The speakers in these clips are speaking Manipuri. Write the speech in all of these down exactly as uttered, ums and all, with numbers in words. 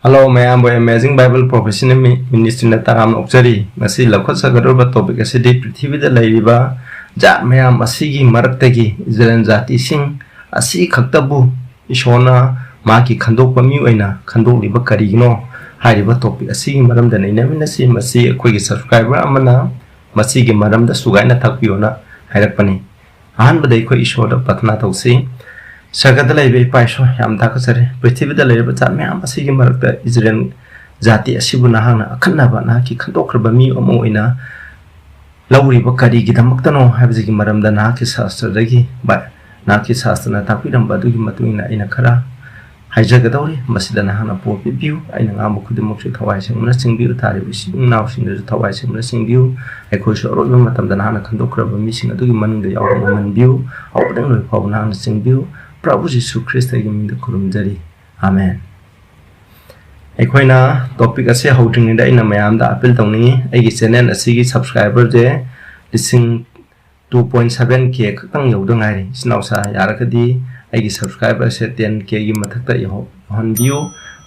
Hello ꯃꯌꯥꯝꯕꯨ Amazing Bible Professional Mi- Ministryꯅ ꯇꯔꯥꯝꯅ ꯑꯣꯛꯆꯔꯤ꯫ ꯉꯁꯤ ꯂꯧꯈꯠꯆꯒꯗꯧꯔꯤꯕ topic ꯑꯁꯤꯗꯤ ꯄ꯭ꯔꯤꯊꯤꯕꯤꯗ ꯂꯩꯔꯤꯕ ꯖꯥꯠ ꯃꯌꯥꯝ ꯑꯁꯤꯒꯤ ꯃꯔꯛꯇꯒꯤ ꯏꯖꯔꯦꯜ ꯖꯥꯇꯤꯁꯤꯡ ꯑꯁꯤ ꯈꯛꯇꯕꯨ ꯏꯁꯣꯔꯅ ꯃꯍꯥꯛꯀꯤ ꯈꯟꯗꯣꯛꯄ ꯃꯤ ꯑꯣꯏꯅ ꯈꯟꯗꯣꯛꯂꯤꯕ ꯀꯔꯤꯒꯤꯅꯣ ꯍꯥꯏꯔꯤꯕ topic ꯑꯁꯤꯒꯤ ꯃꯔꯝꯗ ꯅꯩꯅꯃꯤꯟꯅꯁꯤ꯫ ꯃꯁꯤ ꯑꯩꯈꯣꯏꯒꯤ subscriber ꯑꯃꯅ ꯃꯁꯤꯒꯤ ꯃꯔꯝꯗ ꯁꯨꯒꯥꯏꯅ ꯇꯥꯛꯄꯤꯌꯣꯅ ꯍꯥꯏꯔꯛꯄꯅꯤ꯫ ꯑꯍꯥꯟꯕꯗ ꯑꯩꯈꯣꯏ ꯏꯁꯣꯔꯗ ꯄ꯭ꯔꯊꯅꯥ ꯇꯧꯁꯤ꯫ ꯁꯔꯒꯗ ꯂꯩꯕ ꯏꯄꯥ ꯏꯁꯣꯔ, ꯌꯥꯝ ꯊꯥꯒꯠꯆꯔꯤ꯫ ꯄ꯭ꯔꯤꯊꯤꯕꯤꯗ ꯂꯩꯔꯤꯕ ꯖꯥꯠ ꯃꯌꯥꯝ ꯑꯁꯤꯒꯤ ꯃꯔꯛꯇ ꯏꯖꯔꯦꯜ ꯖꯥꯇꯤ ꯑꯁꯤꯕꯨ ꯅꯍꯥꯛꯅ ꯑꯈꯟꯅꯕ ꯅꯍꯥꯛꯀꯤ ꯈꯟꯗꯣꯛꯈ꯭ꯔꯕ ꯃꯤ ꯑꯃ ꯑꯣꯏꯅ ꯂꯧꯔꯤꯕ ꯀꯔꯤꯒꯤꯗꯃꯛꯇꯅꯣ ꯍꯥꯏꯕꯁꯤꯒꯤ ꯃꯔꯝꯗ ꯅꯍꯥꯛꯀꯤ ꯁꯥꯁꯇ꯭ꯔꯗꯒꯤ ꯕ-, ꯅꯍꯥꯛꯀꯤ ꯁꯥꯁꯇ꯭ꯔꯅ ꯇꯥꯛꯄꯤꯔꯝꯕ ꯑꯗꯨꯒꯤ ꯃꯇꯨꯡ ꯏꯟꯅ ꯑꯩꯅ ꯈꯔ ꯍꯥꯏꯖꯒꯗꯧꯔꯤ꯫ ꯃꯁꯤꯗ ꯅꯍꯥꯛꯅ ꯄꯣꯠ ꯄꯤꯕꯤꯌꯨ꯫ ꯑꯩꯅ ꯉꯥꯡꯕ ꯈꯨꯗꯤꯡꯃꯛꯁꯨ ꯊꯋꯥꯏ ꯁꯦꯡꯅ ꯆꯤꯡꯕꯤꯌꯨ꯫ ꯇꯥꯔꯤꯕ ꯏꯆꯤꯟ ꯏꯅꯥꯎꯁꯤꯡꯗꯁꯨ ꯊꯋꯥꯏ ꯁꯦꯡꯅ ꯆꯤꯡꯕꯤꯌꯨ꯫ ꯑꯩꯈꯣꯏꯁꯨ ꯑꯔꯣꯏꯕ ꯃꯇꯝꯗ ꯅꯍꯥꯛꯅ ꯈꯟꯗꯣꯛꯈ꯭ꯔꯕ ꯃꯤꯁꯤꯡ ꯑꯗꯨꯒꯤ ꯃꯅꯨꯡꯗ ꯌꯥꯎꯕ ꯉꯝꯍꯟꯕꯤꯌꯨ꯫ ꯍꯧꯕꯗꯒꯤ ꯂꯣꯏꯕ ꯐꯥꯎꯕ ꯅꯍꯥꯛꯅ ꯆꯤꯡꯕꯤꯌꯨ꯫ ꯄ꯭ꯔꯚꯨ ꯖꯤꯁꯨ ꯈ꯭ꯔꯤꯁꯇꯒꯤ ꯃꯤꯡꯗ ꯈꯨꯔꯨꯝꯖꯔꯤ꯫ ꯑꯥꯃꯦꯟ꯫ ꯑꯩꯈꯣꯏꯅ topic ꯑꯁꯤ ꯍꯧꯗ꯭ꯔꯤꯉꯩꯗ ꯑꯩꯅ ꯃꯌꯥꯝꯗ appeal ꯇꯧꯅꯤꯡꯉꯤ꯫ ꯑꯩꯒꯤ channel ꯑꯁꯤꯒꯤ subscriberꯁꯦ ꯂꯤꯁꯤꯡ two point seven K ꯈꯛꯇꯪ ꯌꯧꯗ ꯉꯥꯏꯔꯤ꯫ ꯏꯆꯤꯟ ꯏꯅꯥꯎꯁꯥ, ꯌꯥꯔꯒꯗꯤ ꯑꯩꯒꯤ subscriberꯁꯦ ten Kꯒꯤ ꯃꯊꯛꯇ ꯌꯧꯍ-, ꯌꯧꯍꯟꯕꯤꯌꯨ꯫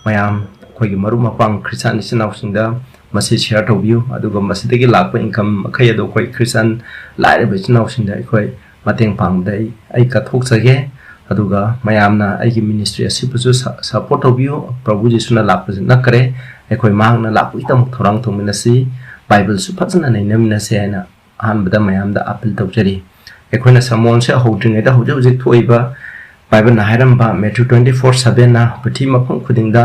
ꯃꯌꯥꯝ ꯑꯩꯈꯣꯏꯒꯤ ꯃꯔꯨꯞ ꯃꯄꯥꯡ ꯈ꯭ꯔꯤꯁꯇꯥꯟ ꯏꯆꯤꯟ ꯏꯅꯥꯎꯁꯤꯡꯗ ꯃꯁꯤ share ꯇꯧꯕꯤꯌꯨ꯫ ꯑꯗꯨꯒ ꯃꯁꯤꯗꯒꯤ ꯂꯥꯛꯄ income ꯃꯈꯩ ꯑꯗꯨ ꯑꯩꯈꯣꯏ ꯈ꯭ꯔꯤꯁꯇꯥꯟ ꯂꯥꯏꯔꯕ ꯏꯆꯤꯟ ꯏꯅꯥꯎꯁꯤꯡꯗ ꯑꯩꯈꯣꯏ ꯃꯇꯦꯡ ꯄꯥꯡꯕꯗ ꯑꯩ, ꯑꯩ ꯀꯠꯊꯣꯛꯆꯒꯦ꯫ ꯑꯗꯨꯒ ꯃꯌꯥꯝꯅ ꯑꯩꯒꯤ ministry ꯑꯁꯤꯕꯨꯁꯨ ꯁ-, support ꯇꯧꯕꯤꯌꯨ꯫ ꯄ꯭ꯔꯚꯨ ꯖꯤꯁꯨꯅ ꯂꯥꯛꯄꯁꯤ ꯅꯛꯈꯔꯦ꯫ ꯑꯩꯈꯣꯏ ꯃꯍꯥꯛꯅ ꯂꯥꯛꯄꯒꯤꯗꯃꯛ ꯊꯧꯔꯥꯡ ꯇꯧꯃꯤꯟꯅꯁꯤ꯫ ꯕꯥꯏꯕꯜꯁꯨ ꯐꯖꯅ ꯅꯩꯅꯃꯤꯟꯅꯁꯤ ꯍꯥꯏꯅ ꯑꯍꯥꯟꯕꯗ ꯃꯌꯥꯝꯗ appeal ꯇꯧꯖꯔꯤ꯫ ꯑꯩꯈꯣꯏꯅ sermonꯁꯦ ꯍꯧꯗ꯭ꯔꯤꯉꯩꯗ ꯍꯧꯖꯤꯛ ꯍꯧꯖꯤꯛ ꯊꯣꯛꯏꯕ ꯕꯥꯏꯕꯜꯅ ꯍꯥꯏꯔꯝꯕ Matthew twenty-four sevenꯅ ꯄ꯭ꯔꯤꯊꯤꯕꯤ ꯃꯐꯝ ꯈꯨꯗꯤꯡꯗ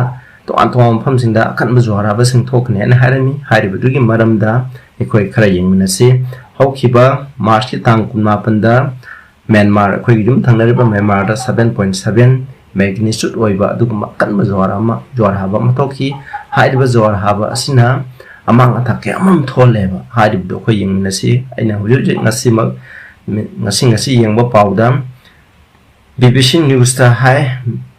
ꯇꯣꯉꯥꯟ ꯇꯣꯉꯥꯟꯕ ꯃꯐꯝꯁꯤꯡꯗ ꯑꯀꯟꯕ ꯖꯨꯋꯥꯔ ꯍꯥꯕꯁꯤꯡ ꯊꯣꯛꯀꯅꯤ ꯍꯥꯏꯅ ꯍꯥꯏꯔꯝꯃꯤ꯫ ꯍꯥꯏꯔꯤꯕꯗꯨꯒꯤ ꯃꯔꯝꯗ ꯑꯩꯈꯣꯏ ꯈꯔ ꯌꯦꯡꯃꯤꯟꯅꯁꯤ꯫ ꯍꯧꯈꯤꯕ Marchꯀꯤ ꯇꯥꯡ ꯀꯨꯟꯃꯥꯄꯟꯗ ꯃ꯭ꯌꯥꯟꯃꯥꯔ, ꯑꯩꯈꯣꯏꯒꯤ ꯌꯨꯝ ꯊꯪꯅꯔꯤꯕ ꯃ꯭ꯌꯥꯟꯃꯥꯔꯗ seven point seven magnitude ꯑꯣꯏꯕ ꯑꯗꯨꯒꯨꯝꯕ ꯑꯀꯟꯕ ꯖꯨꯋꯥꯔ ꯑꯃ, ꯖꯨꯋꯥꯔ ꯍꯥꯕ ꯑꯃ ꯊꯣꯛꯈꯤ꯫ ꯍꯥꯏꯔꯤꯕ ꯖꯨꯋꯥꯔ ꯍꯥꯕ ꯑꯁꯤꯅ ꯑꯃꯥꯡ ꯑꯇꯥ ꯀꯌꯥ ꯑꯃ ꯊꯣꯛꯍꯜꯂꯦꯕ꯫ ꯍꯥꯏꯔꯤꯕꯗꯨ ꯑꯩꯈꯣꯏ ꯌꯦꯡꯃꯤꯟꯅꯁꯤ꯫ ꯑꯩꯅ ꯍꯧꯖꯤꯛ ꯍꯧꯖꯤꯛ ꯉꯁꯤꯃꯛ, ꯉꯁꯤ, ꯉꯁꯤ ꯌꯦꯡꯕ ꯄꯥꯎꯗ ꯕꯤ ꯕꯤ ꯁꯤ Newsꯇ ꯍꯥꯏ,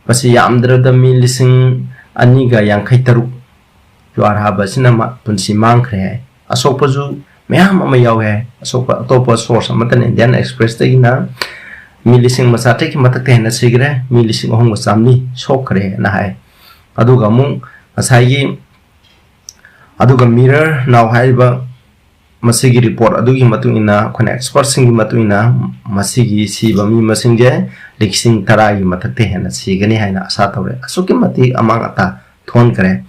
ꯃꯁꯤ ꯌꯥꯝꯗ꯭ꯔꯕꯗ ꯃꯤ ꯂꯤꯁꯤꯡ ꯑꯅꯤꯒ ꯌꯥꯡꯈꯩ ꯇꯔꯨꯛ ꯖꯨꯋꯥꯔ ꯍꯥꯕ ꯑꯁꯤꯅ ꯃꯥ-, ꯄꯨꯟꯁꯤ ꯃꯥꯡꯈ꯭ꯔꯦ ꯍꯥꯏ꯫ ꯑꯁꯣꯛꯄꯁꯨ ꯃꯌꯥꯝ ꯑꯃ ꯌꯥꯎꯋꯦ ꯍꯥꯏ꯫ ꯑꯁꯣꯛꯄ ꯑꯇꯣꯞꯄ source ꯑꯃꯠꯇꯅ Indian Expressꯇꯒꯤꯅ ꯃꯤ ꯂꯤꯁꯤꯡ ꯑꯃ ꯆꯥꯇ꯭ꯔꯦꯠꯀꯤ ꯃꯊꯛꯇ ꯍꯦꯟꯅ ꯁꯤꯈ꯭ꯔꯦ, ꯃꯤ ꯂꯤꯁꯤꯡ ꯑꯍꯨꯝꯒ ꯆꯥꯃꯔꯤ ꯁꯣꯛꯈ꯭ꯔꯦꯅ ꯍꯥꯏ꯫ ꯑꯗꯨꯒ ꯑꯃꯨꯛ ꯉꯁꯥꯏꯒꯤ ꯑꯗꯨꯒ Mirror Now ꯍꯥꯏꯔꯤꯕ ꯃꯁꯤꯒꯤ report ꯑꯗꯨꯒꯤ ꯃꯇꯨꯡ ꯏꯟꯅ, ꯑꯩꯈꯣꯏꯅ expertꯁꯤꯡꯒꯤ ꯃꯇꯨꯡ ꯏꯟꯅ, ꯃꯁꯤꯒꯤ ꯁꯤꯕ ꯃꯤ ꯃꯁꯤꯡꯁꯦ ꯂꯤꯁꯤꯡ ꯇꯔꯥꯒꯤ ꯃꯊꯛꯇ ꯍꯦꯟꯅ ꯁꯤꯒꯅꯤ ꯍꯥꯏꯅ ꯑꯁꯥ ꯇꯧꯔꯦ꯫ ꯑꯁꯨꯛꯀꯤ ꯃꯇꯤꯛ ꯑꯃꯥꯡ ꯑꯇꯥ ꯊꯣꯛꯍꯟꯈ꯭ꯔꯦ꯫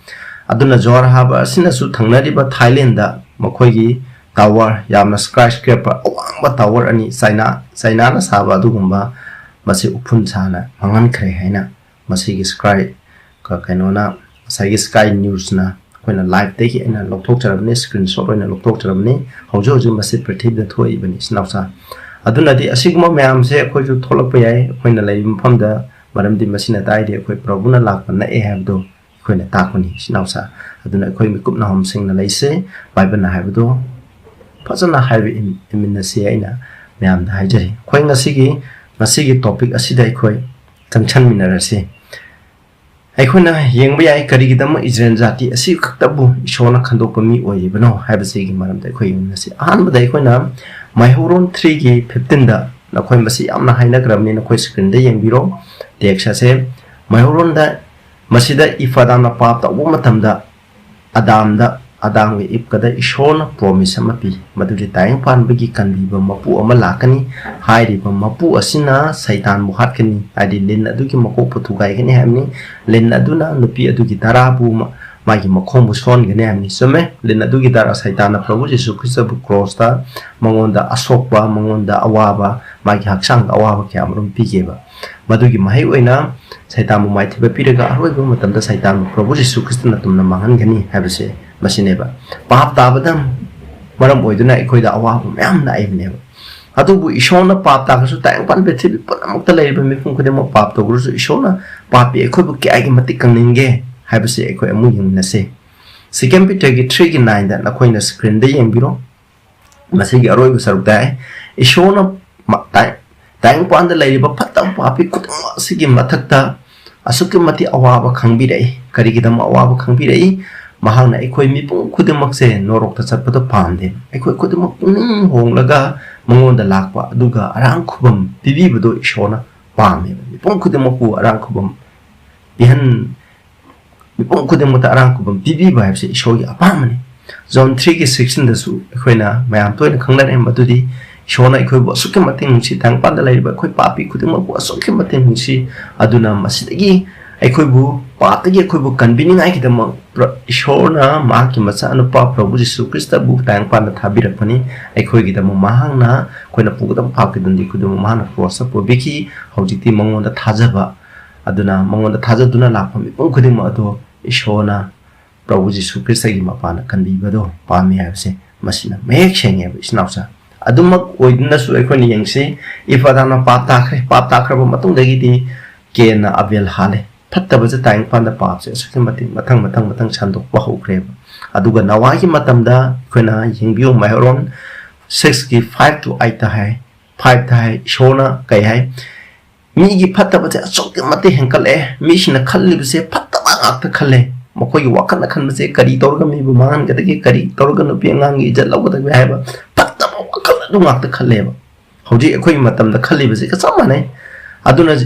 ꯑꯗꯨꯅ ꯖꯣꯍꯔ ꯍꯥꯕ ꯑꯁꯤꯅꯁꯨ ꯊꯪꯅꯔꯤꯕ ꯊꯥꯏꯂꯦꯟꯗ ꯃꯈꯣꯏꯒꯤ tower, ꯌꯥꯝꯅ skyscraper ꯑꯋꯥꯡꯕ tower ꯑꯅꯤ, ꯆꯥꯏꯅꯥ, ꯆꯥꯏꯅꯥꯅ ꯁꯥꯕ ꯑꯗꯨꯒꯨꯝꯕ, ꯃꯁꯤ ꯎꯐꯨꯟ ꯁꯥꯅ ꯃꯥꯡꯍꯟꯈ꯭ꯔꯦ ꯍꯥꯏꯅ ꯃꯁꯤꯒꯤ Sky, ꯀ-, ꯀꯩꯅꯣꯅ, ꯉꯁꯥꯏꯒꯤ Sky Newsꯅ ꯑꯩꯈꯣꯏꯅ liveꯇꯒꯤ ꯑꯩꯅ ꯂꯧꯊꯣꯛꯆꯔꯕꯅꯤ, screenshot ꯑꯣꯏꯅ ꯂꯧꯊꯣꯛꯆꯔꯕꯅꯤ꯫ ꯍꯧꯖꯤꯛ ꯍꯧꯖꯤꯛ ꯃꯁꯤ ꯄ꯭ꯔꯤꯊꯤꯕꯤꯗ ꯊꯣꯛꯏꯕꯅꯤ, ꯏꯆꯤꯟ ꯏꯅꯥꯎꯁꯥ꯫ ꯑꯗꯨꯅꯗꯤ ꯑꯁꯤꯒꯨꯝꯕ ꯃꯌꯥꯝꯁꯦ ꯑꯩꯈꯣꯏꯁꯨ ꯊꯣꯛꯂꯛꯄ ꯌꯥꯏ, ꯑꯩꯈꯣꯏꯅ ꯂꯩꯔꯤꯕ ꯃꯐꯝꯗ, ꯃꯔꯝꯗꯤ ꯃꯁꯤꯅ ꯇꯥꯛꯏꯗꯤ ꯑꯩꯈꯣꯏ ꯄ꯭ꯔꯚꯨꯅ ꯂꯥꯛꯄ ꯅꯛꯑꯦ ꯍꯥꯏꯕꯗꯣ ꯑꯩꯈꯣꯏꯅ ꯇꯥꯛꯄꯅꯤ, ꯏꯆꯤꯟ ꯏꯅꯥꯎꯁꯥ꯫ ꯑꯗꯨꯅ ꯑꯩꯈꯣꯏ ꯃꯤꯀꯨꯞ ꯅꯥꯍꯨꯝꯁꯤꯡꯅ ꯂꯩꯁꯦ, ꯕꯥꯏꯕꯜꯅ ꯍꯥꯏꯕꯗꯣ ꯐꯖꯅ ꯍꯥꯏꯕ ꯏꯟ-, ꯏꯟꯃꯤꯟꯅꯁꯤ ꯑꯩꯅ ꯃꯌꯥꯝꯗ ꯍꯥꯏꯖꯔꯤ꯫ ꯑꯩꯈꯣꯏ ꯉꯁꯤꯒꯤ, ꯉꯁꯤꯒꯤ topic ꯑꯁꯤꯗ ꯑꯩꯈꯣꯏ ꯆꯪꯁꯟꯃꯤꯟꯅꯔꯁꯤ꯫ ꯑꯩꯈꯣꯏꯅ ꯌꯦꯡꯕ ꯌꯥꯏ, ꯀꯔꯤꯒꯤꯗꯃꯛ ꯏꯖꯔꯦꯜ ꯖꯥꯇꯤ ꯑꯁꯤ ꯈꯛꯇꯕꯨ ꯏꯁꯣꯔꯅ ꯈꯟꯗꯣꯛꯄ ꯃꯤ ꯑꯣꯏꯔꯤꯕꯅꯣ ꯍꯥꯏꯕꯁꯤꯒꯤ ꯃꯔꯝꯗ ꯑꯩꯈꯣꯏ ꯌꯦꯡꯃꯤꯟꯅꯁꯤ꯫ ꯑꯍꯥꯟꯕꯗ ꯑꯩꯈꯣꯏꯅ ꯃꯩꯍꯧꯔꯣꯟ threeꯒꯤ fifteenꯗ, ꯅꯈꯣꯏ ꯃꯁꯤ ꯌꯥꯝꯅ ꯍꯥꯏꯅꯈ꯭ꯔꯕꯅꯤ, ꯅꯈꯣꯏ screenꯗ ꯌꯦꯡꯕꯤꯔꯣ꯫ Text ꯑꯁꯦ ꯃꯩꯍꯧꯔꯣꯟꯗ, ꯃꯁꯤꯗ ꯏꯐ ꯑꯗꯥꯝꯅ ꯄꯥꯞ ꯇꯧꯕ ꯃꯇꯝꯗ ꯑꯗꯥꯝꯗ, ꯑꯗꯥꯝꯒ ꯏꯞꯀꯗ ꯏꯁꯣꯔꯅ promise ꯑꯃ ꯄꯤ, ꯃꯗꯨꯗꯤ ꯇꯥꯏꯕꯪ ꯄꯥꯟꯕꯒꯤ ꯀꯟꯕꯤꯕ ꯃꯄꯨ ꯑꯃ ꯂꯥꯛꯀꯅꯤ꯫ ꯍꯥꯏꯔꯤꯕ ꯃꯄꯨ ꯑꯁꯤꯅ ꯁꯩꯇꯥꯟꯕꯨ ꯍꯥꯠꯀꯅꯤ, ꯍꯥꯏꯗꯤ ꯂꯤꯟ ꯑꯗꯨꯒꯤ ꯃꯀꯣꯛꯄꯨ ꯊꯨꯒꯥꯏꯒꯅꯤ ꯍꯥꯏꯕꯅꯤ꯫ ꯂꯤꯟ ꯑꯗꯨꯅ ꯅꯨꯄꯤ ꯑꯗꯨꯒꯤ ꯗꯥꯔꯥꯕꯨ ꯃ-, ꯃꯥꯒꯤ ꯃꯈꯣꯡꯕꯨ ꯁꯣꯟꯒꯅꯤ ꯍꯥꯏꯕꯅꯤ꯫ ꯆꯨꯝꯃꯦ, ꯂꯤꯟ ꯑꯗꯨꯒꯤ ꯗꯥꯔꯥ ꯁꯩꯇꯥꯟꯅ ꯄ꯭ꯔꯚꯨ ꯖꯤꯁꯨ ꯈ꯭ꯔꯤꯁꯇꯕꯨ ꯀ꯭ꯔꯣꯁꯇ ꯃꯉꯣꯟꯗ ꯑꯁꯣꯛꯄ, ꯃꯉꯣꯟꯗ ꯑꯋꯥꯕ, ꯃꯥꯒꯤ ꯍꯛꯆꯥꯡꯗ ꯑꯋꯥꯕ ꯀꯌꯥ ꯑꯃꯔꯣꯝ ꯄꯤꯒꯦꯕ꯫ ꯃꯗꯨꯒꯤ ꯃꯍꯩ ꯑꯣꯏꯅ ꯁꯩꯇꯥꯟꯕꯨ ꯃꯥꯏꯊꯤꯕ ꯄꯤꯔꯒ ꯑꯔꯣꯏꯕ ꯃꯇꯝꯗ ꯁꯩꯇꯥꯟꯕꯨ ꯄ꯭ꯔꯚꯨ ꯖꯤꯁꯨ ꯈ꯭ꯔꯤꯁꯇꯅ ꯇꯨꯝꯅ ꯃꯥꯡꯍꯟꯒꯅꯤ ꯍꯥꯏꯕꯁꯦ ꯃꯁꯤꯅꯦꯕ꯫ ꯄꯥꯞ ꯇꯥꯕꯗ ꯃꯔꯝ ꯑꯣꯏꯗꯨꯅ ꯑꯩꯈꯣꯏꯗ ꯑꯋꯥꯕ ꯃꯌꯥꯝ ꯂꯥꯛꯏꯕꯅꯦꯕ꯫ ꯑꯗꯨꯕꯨ ꯏꯁꯣꯔꯅ ꯄꯥꯞ ꯇꯥꯔꯒꯁꯨ, ꯇꯥꯏꯕꯪꯄꯥꯟ ꯄ꯭ꯔꯤꯊꯤꯕꯤ ꯄꯨꯝꯅꯃꯛꯇ ꯂꯩꯔꯤꯕ ꯃꯤꯄꯨꯝ ꯈꯨꯗꯤꯡꯃꯛ ꯄꯥꯞ ꯇꯧꯈ꯭ꯔꯁꯨ, ꯏꯁꯣꯔꯅ ꯄꯥꯄꯤ ꯑꯩꯈꯣꯏꯕꯨ ꯀꯌꯥꯒꯤ ꯃꯇꯤꯛ ꯀꯪꯅꯤꯡꯒꯦ ꯍꯥꯏꯕꯁꯤ ꯑꯩꯈꯣꯏ ꯑꯃꯨꯛ ꯌꯦꯡꯃꯤꯟꯅꯁꯤ꯫ Second Peterꯒꯤ threeꯒꯤ nineꯗ ꯅꯈꯣꯏꯅ screenꯗ ꯌꯦꯡꯕꯤꯔꯣ꯫ ꯃꯁꯤꯒꯤ ꯑꯔꯣꯏꯕ ꯁꯔꯨꯛꯇ ꯍꯥꯏ, ꯏꯁꯣꯔꯅ ꯃ-, ꯇꯥꯏ-, ꯇꯥꯏꯕꯪꯄꯥꯟꯗ ꯂꯩꯔꯤꯕ ꯐꯠꯇꯕ ꯄꯥꯄꯤ ꯈꯨꯗꯤꯡꯃꯛ ꯑꯁꯤꯒꯤ ꯃꯊꯛꯇ ꯑꯁꯨꯛꯀꯤ ꯃꯇꯤꯛ ꯑꯋꯥꯕ ꯈꯪꯕꯤꯔꯛꯏ꯫ ꯀꯔꯤꯒꯤꯗꯃꯛ ꯑꯋꯥꯕ ꯈꯪꯕꯤꯔꯛꯏ? ꯃꯍꯥꯛꯅ ꯑꯩꯈꯣꯏ ꯃꯤꯄꯨꯝ ꯈꯨꯗꯤꯡꯃꯛꯁꯦ ꯅꯣꯔꯣꯛꯇ ꯆꯠꯄꯗꯣ ꯄꯥꯝꯗꯦ꯫ ꯑꯩꯈꯣꯏ ꯈꯨꯗꯤꯡꯃꯛ ꯄꯨꯛꯅꯤꯡ ꯍꯣꯡꯂꯒ ꯃꯉꯣꯟꯗ ꯂꯥꯛꯄ, ꯑꯗꯨꯒ ꯑꯔꯥꯡ ꯈꯨꯕꯝ ꯄꯤꯕꯤꯕꯗꯣ ꯏꯁꯣꯔꯅ ꯄꯥꯝꯃꯦꯕ꯫ ꯃꯤꯄꯨꯝ ꯈꯨꯗꯤꯡꯃꯛꯄꯨ ꯑꯔꯥꯡ ꯈꯨꯕꯝ ꯄꯤꯍꯟ-, ꯃꯤꯄꯨꯝ ꯈꯨꯗꯤꯡꯃꯛꯇ ꯑꯔꯥꯝ ꯈꯨꯕꯝ ꯄꯤꯕꯤꯕ ꯍꯥꯏꯕꯁꯤ ꯏꯁꯣꯔꯒꯤ ꯑꯄꯥꯝꯕꯅꯤ꯫ ꯖꯣꯟ ꯊ꯭ꯔꯤꯒꯤ ꯁꯤꯛꯁꯇꯤꯟꯗꯁꯨ ꯑꯩꯈꯣꯏꯅ ꯃꯌꯥꯝ ꯇꯣꯏꯅ ꯈꯪꯅꯔꯦ, ꯃꯗꯨꯗꯤ ꯏꯁꯣꯔꯅ ꯑꯩꯈꯣꯏꯕꯨ ꯑꯁꯨꯛꯀꯤ ꯃꯇꯤꯛ ꯅꯨꯡꯁꯤ, ꯇꯥꯏꯕꯪꯄꯥꯟꯗ ꯂꯩꯔꯤꯕ ꯑꯩꯈꯣꯏ ꯄꯥꯄꯤ ꯈꯨꯗꯤꯡꯃꯛꯄꯨ ꯑꯁꯨꯛꯀꯤ ꯃꯇꯤꯛ ꯅꯨꯡꯁꯤ꯫ ꯑꯗꯨꯅ ꯃꯁꯤꯗꯒꯤ ꯑꯩꯈꯣꯏꯕꯨ, ꯄꯥꯞꯇꯒꯤ ꯑꯩꯈꯣꯏꯕꯨ ꯀꯟꯕꯤꯅꯤꯡꯉꯥꯏꯒꯤꯗꯃꯛ ꯄ꯭ꯔ-, ꯏꯁꯣꯔꯅ ꯃꯍꯥꯛꯀꯤ ꯃꯆꯥꯅꯨꯄꯥ ꯄ꯭ꯔꯚꯨ ꯖꯤꯁꯨ ꯈ꯭ꯔꯤꯁꯇꯕꯨ ꯇꯥꯏꯕꯪꯄꯥꯟꯗ ꯊꯥꯕꯤꯔꯛꯄꯅꯤ꯫ ꯑꯩꯈꯣꯏꯒꯤꯗꯃꯛ ꯃꯍꯥꯛꯅ, ꯑꯩꯈꯣꯏꯅ ꯄꯨꯒꯗꯕ ꯄꯥꯞꯀꯤ ꯗꯟꯗꯤ ꯈꯨꯗꯤꯡꯃꯛ ꯃꯍꯥꯛꯅ ꯀ꯭ꯔꯣꯁꯇ ꯄꯨꯕꯤꯈꯤ꯫ ꯍꯧꯖꯤꯛꯇꯤ ꯃꯉꯣꯟꯗ ꯊꯥꯖꯕ, ꯑꯗꯨꯅ ꯃꯉꯣꯟꯗ ꯊꯥꯖꯗꯨꯅ ꯂꯥꯛꯄ ꯃꯤꯄꯨꯝ ꯈꯨꯗꯤꯡꯃꯛ ꯑꯗꯨ ꯏꯁꯣꯔꯅ ꯄ꯭ꯔꯚꯨ ꯖꯤꯁꯨ ꯈ꯭ꯔꯤꯁꯇꯒꯤ ꯃꯄꯥꯟꯗ ꯀꯟꯕꯤꯕꯗꯣ ꯄꯥꯝꯃꯤ ꯍꯥꯏꯕꯁꯦ ꯃꯁꯤꯅ ꯃꯌꯦꯛ ꯁꯦꯡꯉꯦꯕ, ꯏꯆꯤꯟ ꯏꯅꯥꯎꯁꯥ꯫ ꯑꯗꯨꯃꯛ ꯑꯣꯏꯗꯨꯅꯁꯨ ꯑꯩꯈꯣꯏꯅ ꯌꯦꯡꯁꯤ, ꯏꯐ ꯑꯗꯥꯝꯅ ꯄꯥꯞ ꯇꯥꯈ꯭ꯔꯦ꯫ ꯄꯥꯞ ꯇꯥꯈ꯭ꯔꯕ ꯃꯇꯨꯡꯗꯒꯤꯗꯤ ꯀꯦꯟꯅ ꯑꯕꯦꯜ ꯍꯥꯠꯂꯦ꯫ ꯐꯠꯇꯕꯁꯦ ꯇꯥꯏꯕꯪꯄꯥꯟꯗ ꯄꯥꯞꯁꯦ ꯑꯁꯨꯛꯀꯤ ꯃꯇꯤꯛ ꯃꯊꯪ, ꯃꯊꯪ, ꯃꯊꯪ ꯁꯟꯗꯣꯛꯄ ꯍꯧꯈ꯭ꯔꯦꯕ꯫ ꯑꯗꯨꯒ ꯅꯣꯋꯥꯒꯤ ꯃꯇꯝꯗ ꯑꯩꯈꯣꯏꯅ ꯌꯦꯡꯕꯤꯌꯨ, ꯃꯍꯩꯔꯣꯟ ꯁꯤꯛꯁꯀꯤ ꯐꯥꯏꯚ ꯇꯨ ꯑꯩꯠꯇ ꯍꯥꯏ, ꯐꯥꯏꯚꯇ ꯍꯥꯏ, ꯏꯁꯣꯔꯅ ꯀꯩ ꯍꯥꯏ? ꯃꯤꯒꯤ ꯐꯠꯇꯕꯁꯦ ꯑꯁꯨꯛꯀꯤ ꯃꯇꯤꯛ ꯍꯦꯟꯀꯠꯂꯛꯑꯦ, ꯃꯤꯁꯤꯡꯅ ꯈꯜꯂꯤꯕꯁꯦ ꯐꯠꯇꯕ ꯉꯥꯛꯇ ꯈꯜꯂꯦ꯫ ꯃꯈꯣꯏꯒꯤ ꯋꯥꯈꯜꯅ ꯈꯟꯕꯁꯦ ꯀꯔꯤ ꯇꯧꯔꯒ ꯃꯤꯕꯨ ꯃꯥꯡꯍꯟꯒꯗꯒꯦ, ꯀꯔꯤ ꯇꯧꯔꯒ ꯅꯨꯄꯤ ꯑꯉꯥꯡꯒꯤ ꯏꯖꯠ ꯂꯧꯒꯗꯒꯦ ꯍꯥꯏꯕ ꯐꯠꯇꯕ ꯋꯥꯈꯜ ꯑꯗꯨ ꯉꯥꯛꯇ ꯈꯜꯂꯦꯕ꯫ ꯍꯧꯖꯤꯛ ꯑꯩꯈꯣꯏꯒꯤ ꯃꯇꯝꯗ ꯈꯜꯂꯤꯕꯁꯤꯒ ꯆꯞ ꯃꯥꯟꯅꯩ꯫ ꯑꯗꯨꯅ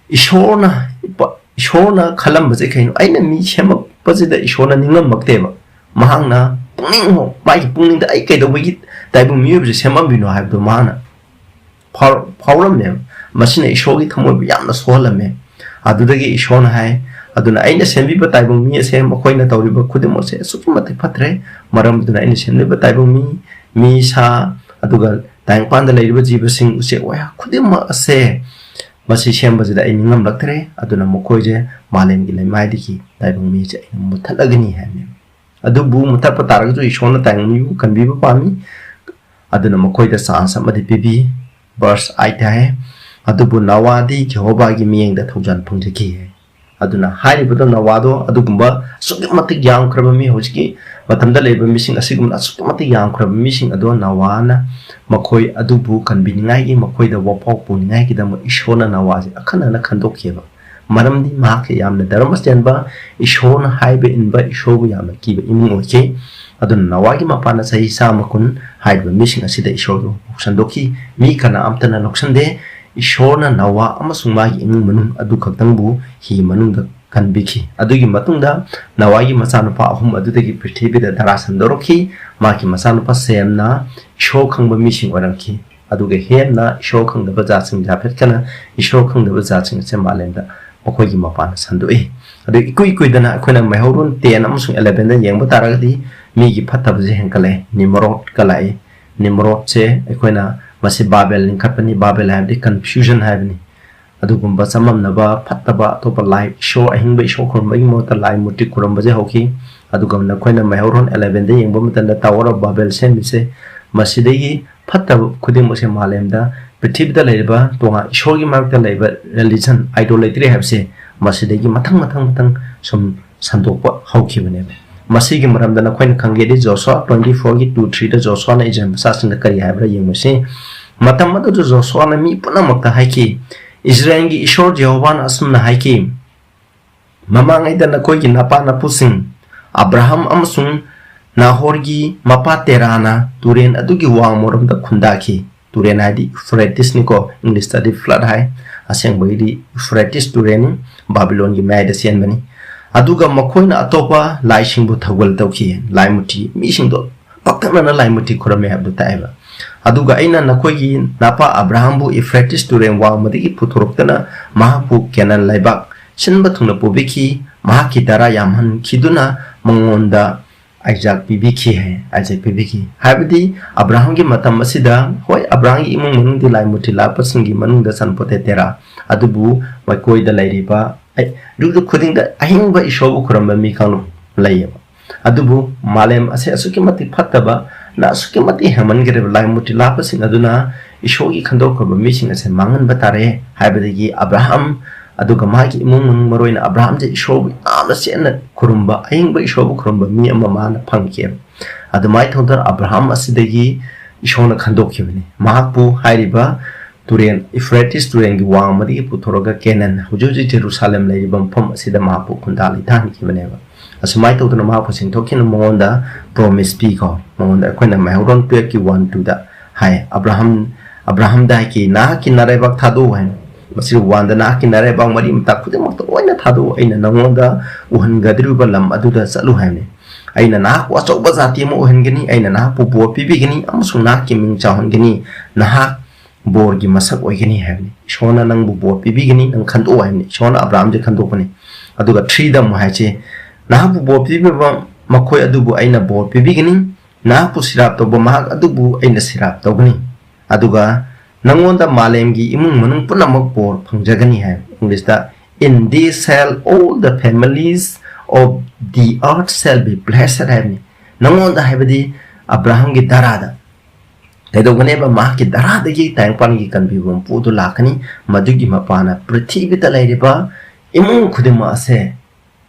ꯏꯁꯣꯔꯅ, ꯏꯁꯣꯔꯅ ꯈꯜꯂꯝꯕꯁꯦ ꯀꯩꯅꯣ? ꯑꯩꯅ ꯃꯤ ꯁꯦꯝꯃꯛꯄꯁꯤꯗ ꯏꯁꯣꯔꯅ ꯅꯤꯡꯉꯝꯃꯛꯇꯦꯕ꯫ ꯃꯍꯥꯛꯅ ꯄꯨꯛꯅꯤꯡ, ꯃꯥꯒꯤ ꯄꯨꯛꯅꯤꯡꯗ ꯑꯩ ꯀꯩꯗꯧꯕꯒꯤ ꯇꯥꯏꯕꯪ ꯃꯤꯑꯣꯏꯕꯁꯦ ꯁꯦꯝꯃꯝꯃꯤꯅꯣ ꯍꯥꯏꯕꯗꯣ ꯃꯥꯅ ꯐꯥꯎ-, ꯐꯥꯎꯔꯝꯃꯦꯕ꯫ ꯃꯁꯤꯅ ꯏꯁꯣꯔꯒꯤ ꯊꯃꯣꯏꯕꯨ ꯌꯥꯝꯅ ꯁꯣꯛꯍꯜꯂꯝꯃꯦ꯫ ꯑꯗꯨꯗꯒꯤ ꯏꯁꯣꯔꯅ ꯍꯥꯏ, "ꯑꯗꯨꯅ ꯑꯩꯅ ꯁꯦꯝꯕꯤꯕ ꯇꯥꯏꯕꯪ ꯃꯤ ꯑꯁꯦ ꯃꯈꯣꯏꯅ ꯇꯧꯔꯤꯕ ꯈꯨꯗꯤꯡꯃꯛꯁꯦ ꯑꯁꯨꯛꯀꯤ ꯃꯇꯤꯛ ꯐꯠꯇ꯭ꯔꯦ꯫ ꯃꯔꯝ ꯑꯗꯨꯅ ꯑꯩꯅ ꯁꯦꯝꯕꯤꯕ ꯇꯥꯏꯕꯪ ꯃꯤ, ꯃꯤ, ꯁꯥ, ꯑꯗꯨꯒ ꯇꯥꯏꯕꯪꯄꯥꯟꯗ ꯂꯩꯔꯤꯕ ꯖꯤꯕꯁꯤꯡ, ꯎꯆꯦꯛ ꯋꯥꯌꯥ ꯈꯨꯗꯤꯡꯃꯛ ꯑꯁꯦ ꯃꯁꯤ ꯁꯦꯝꯕꯁꯤꯗ ꯑꯩ ꯅꯤꯡꯉꯝꯂꯛꯇ꯭ꯔꯦ꯫ ꯑꯗꯨꯅ ꯃꯈꯣꯏꯁꯦ ꯃꯥꯂꯦꯝꯒꯤ ꯂꯩꯃꯥꯏꯗꯒꯤ ꯇꯥꯏꯕꯪ ꯃꯤꯁꯦ ꯑꯩꯅ ꯃꯨꯠꯊꯠꯂꯒꯅꯤ" ꯍꯥꯏꯕꯅꯦꯕ꯫ ꯑꯗꯨꯕꯨ ꯃꯨꯠꯊꯠꯄ ꯇꯥꯔꯒꯁꯨ ꯏꯁꯣꯔꯅ ꯇꯥꯏꯕꯪ ꯃꯤꯕꯨ ꯀꯟꯕꯤꯕ ꯄꯥꯝꯃꯤ꯫ ꯑꯗꯨꯅ ꯃꯈꯣꯏꯗ ꯆꯥꯟꯁ ꯑꯃꯗꯤ ꯄꯤꯕꯤ꯫ ꯚꯔꯁ ꯑꯩꯠꯇ ꯍꯥꯏ, "ꯑꯗꯨꯕꯨ ꯅꯣꯋꯥꯗꯤ ꯖꯦꯍꯣꯚꯥꯒꯤ ꯃꯤꯠꯌꯦꯡꯗ ꯊꯧꯖꯥꯜ ꯐꯪꯖꯈꯤ" ꯍꯥꯏ꯫ ꯑꯗꯨꯅ ꯍꯥꯏꯔꯤꯕꯗꯣ ꯅꯣꯋꯥꯗꯣ ꯑꯗꯨꯒꯨꯝꯕ ꯑꯁꯨꯛꯀꯤ ꯃꯇꯤꯛ ꯌꯥꯝꯈ꯭ꯔꯕ ꯃꯤ, ꯍꯧꯖꯤꯛꯀꯤ ꯃꯇꯝꯗ ꯂꯩꯔꯤꯕ ꯃꯤꯁꯤꯡ ꯑꯁꯤꯒꯨꯝꯅ ꯑꯁꯨꯛꯀꯤ ꯃꯇꯤꯛ ꯌꯥꯝꯈ꯭ꯔꯕ ꯃꯤꯁꯤꯡ ꯑꯗꯣ ꯅꯣꯋꯥꯅ ꯃꯈꯣꯏ ꯑꯗꯨꯕꯨ ꯀꯟꯕꯤꯅꯤꯡꯉꯥꯏꯒꯤ, ꯃꯈꯣꯏꯗ ꯋꯥꯐꯥꯎ ꯄꯨꯅꯤꯡꯉꯥꯏꯒꯤꯗꯃꯛ ꯏꯁꯣꯔꯅ ꯅꯣꯋꯥꯁꯦ ꯑꯈꯟꯅꯅ ꯈꯟꯗꯣꯛꯈꯤꯑꯕ꯫ ꯃꯔꯝꯗꯤ ꯃꯍꯥꯛꯁꯦ ꯌꯥꯝꯅ ꯙꯔꯃ ꯆꯦꯟꯕ, ꯏꯁꯣꯔꯅ ꯍꯥꯏꯕ ꯏꯟꯕ, ꯏꯁꯣꯔꯕꯨ ꯌꯥꯝꯅ ꯀꯤꯕ ꯏꯃꯨꯡ ꯑꯣꯏꯈꯤ꯫ ꯑꯗꯨꯅ ꯅꯣꯋꯥꯒꯤ ꯃꯄꯥꯟꯅ ꯆꯍꯤ ꯆꯥꯝꯃ ꯀꯨꯟ ꯍꯥꯏꯔꯤꯕ ꯃꯤꯁꯤꯡ ꯑꯁꯤꯗ ꯏꯁꯣꯔꯕꯨ ꯂꯧꯁꯟꯗꯣꯛꯈꯤ꯫ ꯃꯤ ꯀꯅꯥ ꯑꯝꯇꯅ ꯂꯧꯁꯟꯗꯦ꯫ ꯏꯁꯣꯔꯅ ꯅꯣꯋꯥ ꯑꯃꯁꯨꯡ ꯃꯥꯒꯤ ꯏꯃꯨꯡ ꯃꯅꯨꯡ ꯑꯗꯨ ꯈꯛꯇꯪꯕꯨ ꯍꯤ ꯃꯅꯨꯡꯗ ꯀꯟꯕꯤꯈꯤ꯫ ꯑꯗꯨꯒꯤ ꯃꯇꯨꯡꯗ ꯅꯣꯋꯥꯒꯤ ꯃꯆꯥꯅꯨꯄꯥ ꯑꯍꯨꯝ ꯑꯗꯨꯗꯒꯤ ꯄ꯭ꯔꯤꯊꯤꯕꯤꯗ ꯙꯔꯥ ꯁꯟꯗꯣꯔꯛꯈꯤ꯫ ꯃꯍꯥꯛꯀꯤ ꯃꯆꯥꯅꯨꯄꯥ ꯁꯦꯝꯅ ꯏꯁꯣꯔ ꯈꯪꯕ ꯃꯤꯁꯤꯡ ꯑꯣꯏꯔꯝꯈꯤ, ꯑꯗꯨꯒ ꯍꯦꯝꯅ ꯏꯁꯣꯔ ꯈꯪꯗꯕ ꯖꯥꯠꯁꯤꯡ, ꯖꯥꯐꯦꯠꯀꯅ ꯏꯁꯣꯔ ꯈꯪꯗꯕ ꯖꯥꯠꯁꯤꯡ ꯑꯁꯦ ꯃꯥꯂꯦꯝꯗ ꯃꯈꯣꯏꯒꯤ ꯃꯄꯥꯟꯗ ꯁꯟꯗꯣꯛꯏ꯫ ꯑꯗꯨ ꯏꯀꯨꯏ ꯀꯨꯏꯗꯅ ꯑꯩꯈꯣꯏꯅ ꯃꯩꯍꯧꯔꯣꯟ ten ꯑꯃꯁꯨꯡ elevenꯗ ꯌꯦꯡꯕ ꯇꯥꯔꯒꯗꯤ ꯃꯤꯒꯤ ꯐꯠꯇꯕꯁꯦ ꯍꯦꯟꯒꯠꯂꯛꯑꯦ꯫ ꯅꯤꯃꯔꯣꯠꯀ ꯂꯥꯛꯏ꯫ ꯅꯤꯃꯔꯣꯠꯁꯦ ꯑꯩꯈꯣꯏꯅ ꯃꯁꯤ ꯕꯥꯕꯦꯜ ꯂꯤꯡꯈꯠꯄꯅꯤ, ꯕꯥꯕꯦꯜ ꯍꯥꯏꯕꯗꯤ confusion ꯍꯥꯏꯕꯅꯤ꯫ ꯑꯗꯨꯒꯨꯝꯕ ꯆꯃꯝꯅꯕ, ꯐꯠꯇꯕ, ꯑꯇꯣꯞꯄ ꯂꯥꯏ, ꯏꯁꯣꯔ, ꯑꯍꯤꯡꯕ ꯏꯁꯣꯔ ꯈꯨꯔꯨꯝꯕꯒꯤ ꯃꯍꯨꯠꯇ ꯂꯥꯏ ꯃꯨꯔꯇꯤ ꯈꯨꯔꯨꯝꯕꯁꯦ ꯍꯧꯈꯤ꯫ ꯑꯗꯨꯒ ꯅꯈꯣꯏꯅ ꯃꯩꯍꯧꯔꯣꯟ elevenꯗ ꯌꯦꯡꯕ ꯃꯇꯝꯗ Tower of Babel ꯁꯦꯝꯃꯤꯁꯦ, ꯃꯁꯤꯗꯒꯤ ꯐꯠꯇꯕ ꯈꯨꯗꯤꯡꯃꯛꯁꯦ ꯃꯥꯂꯦꯝꯗ, ꯄ꯭ꯔꯤꯊꯤꯕꯤꯗ ꯂꯩꯔꯤꯕ ꯇꯣꯉꯥꯟ ꯏꯁꯣꯔꯒꯤ ꯃꯔꯛꯇ ꯂꯩꯕ religion, idolatry ꯍꯥꯏꯕꯁꯦ ꯃꯁꯤꯗꯒꯤ ꯃꯊꯪ ꯃꯊꯪ ꯃꯊꯪ ꯁꯨꯝ ꯁꯟꯗꯣꯛꯄ ꯍꯧꯈꯤꯕꯅꯦꯕ꯫ ꯃꯁꯤꯒꯤ ꯃꯔꯝꯗ ꯅꯈꯣꯏꯅ ꯈꯪꯒꯦꯗꯤ Joshua twenty fourꯒꯤ two threeꯗ ꯖꯣꯁꯨꯋꯥꯅ ꯏꯁꯔꯥꯌꯦꯜ ꯃꯆꯥꯁꯤꯡꯗ ꯀꯔꯤ ꯍꯥꯏꯕ꯭ꯔꯥ ꯌꯦꯡꯉꯨꯁꯤ꯫ ꯃꯇꯝ ꯑꯗꯨꯗ ꯖꯣꯁꯨꯋꯥꯅ ꯃꯤ ꯄꯨꯝꯅꯃꯛꯇ ꯍꯥꯏꯈꯤ, "ꯏꯁꯔꯥꯌꯦꯜꯒꯤ ꯏꯁꯣꯔ ꯖꯦꯍꯣꯚꯥꯅ ꯑꯁꯨꯝꯅ ꯍꯥꯏꯈꯤ, ꯃꯃꯥꯡꯉꯩꯗ ꯅꯈꯣꯏꯒꯤ ꯅꯄꯥ ꯅꯄꯨꯁꯤꯡ ꯑꯕ꯭ꯔꯥꯍꯝ ꯑꯃꯁꯨꯡ ꯅꯥꯍꯣꯔꯒꯤ ꯃꯄꯥ ꯇꯦꯔꯥꯅ ꯇꯨꯔꯦꯟ ꯑꯗꯨꯒꯤ ꯋꯥꯡꯃꯔꯣꯝꯗ ꯈꯨꯟꯗꯥꯈꯤ"꯫ ꯇꯨꯔꯦꯟ ꯍꯥꯏꯗꯤ ꯏꯐ꯭ꯔꯦꯇꯤꯁꯅꯤꯀꯣ, ꯏꯪꯂꯤꯁꯇꯗꯤ flood ꯍꯥꯏ, ꯑꯁꯦꯡꯕꯒꯤꯗꯤ ꯏꯐ꯭ꯔꯦꯇꯤꯁ ꯇꯨꯔꯦꯟꯅꯤ, ꯕꯥꯕꯤꯂꯣꯟꯒꯤ ꯃꯌꯥꯏꯗ ꯆꯦꯟꯕꯅꯤ꯫ ꯑꯗꯨꯒ ꯃꯈꯣꯏꯅ ꯑꯇꯣꯞꯄ ꯂꯥꯏꯁꯤꯡꯕꯨ ꯊꯧꯒꯜ ꯇꯧꯈꯤ꯫ ꯂꯥꯏ ꯃꯨꯔꯇꯤ ꯃꯤꯁꯤꯡꯗꯣ ꯄꯥꯛꯇꯛꯅꯅ ꯂꯥꯏ ꯃꯨꯔꯇꯤ ꯈꯨꯔꯝꯃꯦ ꯍꯥꯏꯕꯗꯨ ꯇꯥꯛꯑꯦꯕ꯫ "ꯑꯗꯨꯒ ꯑꯩꯅ ꯅꯈꯣꯏꯒꯤ ꯅꯄꯥ ꯑꯕ꯭ꯔꯥꯍꯝꯕꯨ ꯏꯐ꯭ꯔꯦꯇꯤꯁ ꯇꯨꯔꯦꯟ ꯋꯥꯡꯃꯗꯒꯤ ꯄꯨꯊꯣꯔꯛꯇꯨꯅ ꯃꯍꯥꯛꯄꯨ ꯀꯦꯅꯥꯟ ꯂꯩꯕꯥꯛ ꯁꯤꯟꯕ ꯊꯨꯡꯅ ꯄꯨꯕꯤꯈꯤ, ꯃꯍꯥꯛꯀꯤ ꯙꯔꯥ ꯌꯥꯝꯍꯟꯈꯤꯗꯨꯅ ꯃꯉꯣꯟꯗ ꯑꯥꯏꯖꯥꯛ ꯄꯤꯕꯤꯈꯤ" ꯍꯥꯏ, ꯑꯥꯏꯖꯥꯛ ꯄꯤꯕꯤꯈꯤ꯫ ꯍꯥꯏꯕꯗꯤ ꯑꯕ꯭ꯔꯥꯍꯝꯒꯤ ꯃꯇꯝ ꯑꯁꯤꯗ, ꯍꯣꯏ, ꯑꯕ꯭ꯔꯥꯍꯝꯒꯤ ꯏꯃꯨꯡ ꯃꯅꯨꯡꯗꯤ ꯂꯥꯏ ꯃꯨꯔꯇꯤ ꯂꯥꯠꯄꯁꯤꯡꯒꯤ ꯃꯅꯨꯡꯗ ꯆꯟꯄꯣꯠꯇꯦ ꯇꯦꯔꯥ, ꯑꯗꯨꯕꯨ ꯃꯈꯣꯏꯗ ꯂꯩꯔꯤꯕ ꯑꯩ-, ꯌꯨꯝ ꯈꯨꯗꯤꯡꯗ ꯑꯍꯤꯡꯕ ꯏꯁꯣꯔꯕꯨ ꯈꯨꯔꯨꯝꯕ ꯃꯤ ꯀꯥꯡꯂꯨꯞ ꯂꯩꯌꯦꯕ꯫ ꯑꯗꯨꯕꯨ ꯃꯥꯂꯦꯝ ꯑꯁꯦ ꯑꯁꯨꯛꯀꯤ ꯃꯇꯤꯛ ꯐꯠꯇꯕ, ꯅ ꯑꯁꯨꯛꯀꯤ ꯃꯇꯤꯛ ꯍꯦꯟꯃꯟꯈ꯭ꯔꯦꯕ, ꯂꯥꯏ ꯃꯨꯔꯇꯤ ꯂꯥꯠꯄꯁꯤꯡ ꯑꯗꯨꯅ ꯏꯁꯣꯔꯒꯤ ꯈꯟꯗꯣꯛꯈ꯭ꯔꯕ ꯃꯤꯁꯤꯡ ꯑꯁꯦ ꯃꯥꯡꯍꯟꯕ ꯇꯥꯔꯦ꯫ ꯍꯥꯏꯕꯗꯒꯤ ꯑꯕ꯭ꯔꯥꯍꯝ ꯑꯗꯨꯒ ꯃꯥꯒꯤ ꯏꯃꯨꯡ ꯃꯅꯨꯡ, ꯃꯔꯨꯑꯣꯏꯅ ꯑꯕ꯭ꯔꯥꯍꯝꯁꯦ ꯏꯁꯣꯔꯕꯨ ꯌꯥꯝꯅ ꯆꯦꯠꯅ ꯈꯨꯔꯨꯝꯕ, ꯑꯍꯤꯡꯕ ꯏꯁꯣꯔꯕꯨ ꯈꯨꯔꯨꯝꯕ ꯃꯤ ꯑꯃ ꯃꯥꯅ ꯐꯪꯈꯤꯑꯕ꯫ ꯑꯗꯨꯃꯥꯏꯅ ꯇꯧꯗꯅ ꯑꯕ꯭ꯔꯥꯍꯝ ꯑꯁꯤꯗꯒꯤ ꯏꯁꯣꯔꯅ ꯈꯟꯗꯣꯛꯈꯤꯕꯅꯤ꯫ ꯃꯍꯥꯛꯄꯨ ꯍꯥꯏꯔꯤꯕ ꯇꯨꯔꯦꯟ, ꯏꯐ꯭ꯔꯦꯇꯤꯁ ꯇꯨꯔꯦꯟꯒꯤ ꯋꯥꯡꯃꯗꯒꯤ ꯄꯨꯊꯣꯔꯒ ꯀꯦꯅꯥꯟ, ꯍꯧꯖꯤꯛ ꯍꯧꯖꯤꯛ ꯖꯦꯔꯨꯁꯥꯂꯦꯝ ꯂꯩꯔꯤꯕ ꯃꯐꯝ ꯑꯁꯤꯗ ꯃꯍꯥꯛꯄꯨ ꯈꯨꯟꯗꯥ ꯂꯩꯇꯥꯍꯟꯈꯤꯕꯅꯦꯕ꯫ ꯑꯁꯨꯃꯥꯏꯅ ꯇꯧꯗꯅ ꯃꯍꯥꯛꯄꯨ ꯆꯤꯡꯊꯣꯛꯈꯤꯅ ꯃꯉꯣꯟꯗ promise ꯄꯤꯀꯣ꯫ ꯃꯉꯣꯟꯗ ꯑꯩꯈꯣꯏꯅ ꯃꯩꯍꯧꯔꯣꯟ twelveꯀꯤ one twoꯗ ꯍꯥꯏ, "ꯑꯕ꯭ꯔꯥꯍꯝ, ꯑꯕ꯭ꯔꯥꯍꯝꯗ ꯍꯥꯏꯈꯤ, ꯅꯍꯥꯛꯀꯤ ꯅꯔꯩꯕꯥꯛ ꯊꯥꯗꯣꯛꯎ" ꯍꯥꯏꯅ꯫ ꯃꯁꯤ oneꯗ ꯅꯍꯥꯛꯀꯤ ꯅꯔꯩꯕꯥꯛ ꯃꯔꯤ ꯃꯇꯥ ꯈꯨꯗꯤꯡꯃꯛꯇ ꯂꯣꯏꯅ ꯊꯥꯗꯣꯛꯎ, ꯑꯩꯅ ꯅꯉꯣꯟꯗ ꯎꯍꯟꯒꯗꯧꯔꯤꯕ ꯂꯝ ꯑꯗꯨꯗ ꯆꯠꯂꯨ ꯍꯥꯏꯕꯅꯤ꯫ ꯑꯩꯅ ꯅꯍꯥꯛꯄꯨ ꯑꯆꯧꯕ ꯖꯥꯇꯤ ꯑꯃ ꯑꯣꯏꯍꯟꯒꯅꯤ, ꯑꯩꯅ ꯅꯍꯥꯛꯄꯨ ꯕꯣꯔ ꯄꯤꯕꯤꯒꯅꯤ ꯑꯃꯁꯨꯡ ꯅꯍꯥꯛꯀꯤ ꯃꯤꯡ ꯆꯥꯎꯍꯟꯒꯅꯤ꯫ ꯅꯍꯥꯛ ꯕꯣꯔꯒꯤ ꯃꯁꯛ ꯑꯣꯏꯒꯅꯤ ꯍꯥꯏꯕꯅꯤ꯫ ꯏꯁꯣꯔꯅ ꯅꯪꯕꯨ ꯕꯣꯔ ꯄꯤꯕꯤꯒꯅꯤ, ꯅꯪ ꯈꯟꯗꯣꯛꯑꯣ ꯍꯥꯏꯕꯅꯤ꯫ ꯏꯁꯣꯔꯅ ꯑꯕ꯭ꯔꯥꯍꯥꯝꯁꯦ ꯈꯟꯗꯣꯛꯄꯅꯤ꯫ ꯑꯗꯨꯒ ꯊ꯭ꯔꯤꯗ ꯑꯃꯨꯛ ꯍꯥꯏꯁꯤ, ꯅꯍꯥꯛꯄꯨ ꯕꯣꯔ ꯄꯤꯕꯤꯕ ꯃꯈꯣꯏ ꯑꯗꯨꯕꯨ ꯑꯩꯅ ꯕꯣꯔ ꯄꯤꯕꯤꯒꯅꯤ, ꯅꯍꯥꯛꯄꯨ ꯁꯤꯔꯥꯞ ꯇꯧꯕ ꯃꯍꯥꯛ ꯑꯗꯨꯕꯨ ꯑꯩꯅ ꯁꯤꯔꯥꯞ ꯇꯧꯒꯅꯤ꯫ ꯑꯗꯨꯒ ꯅꯉꯣꯟꯗ ꯃꯥꯂꯦꯝꯒꯤ ꯏꯃꯨꯡ ꯃꯅꯨꯡ ꯄꯨꯝꯅꯃꯛ ꯕꯣꯔ ꯐꯪꯖꯒꯅꯤ ꯍꯥꯏ꯫ ꯏꯪꯂꯤꯁꯇ, "In thee shall all the families of the earth shall be blessed" ꯍꯥꯏꯕꯅꯤ꯫ ꯅꯉꯣꯟꯗ ꯍꯥꯏꯕꯗꯤ ꯑꯕ꯭ꯔꯥꯍꯥꯝꯒꯤ ꯗꯔꯥꯗ ꯀꯩꯗꯧꯒꯅꯦꯕ? ꯃꯍꯥꯛꯀꯤ ꯗꯔꯥꯗꯒꯤ ꯇꯥꯏꯕꯪꯄꯥꯟꯒꯤ ꯀꯟꯕꯤꯕ ꯃꯄꯨ ꯑꯗꯨ ꯂꯥꯛꯀꯅꯤ꯫ ꯃꯗꯨꯒꯤ ꯃꯄꯥꯅ ꯄ꯭ꯔꯤꯊꯤꯕꯤꯗ ꯂꯩꯔꯤꯕ ꯏꯃꯨꯡ ꯈꯨꯗꯤꯡꯃꯛ ꯑꯁꯦ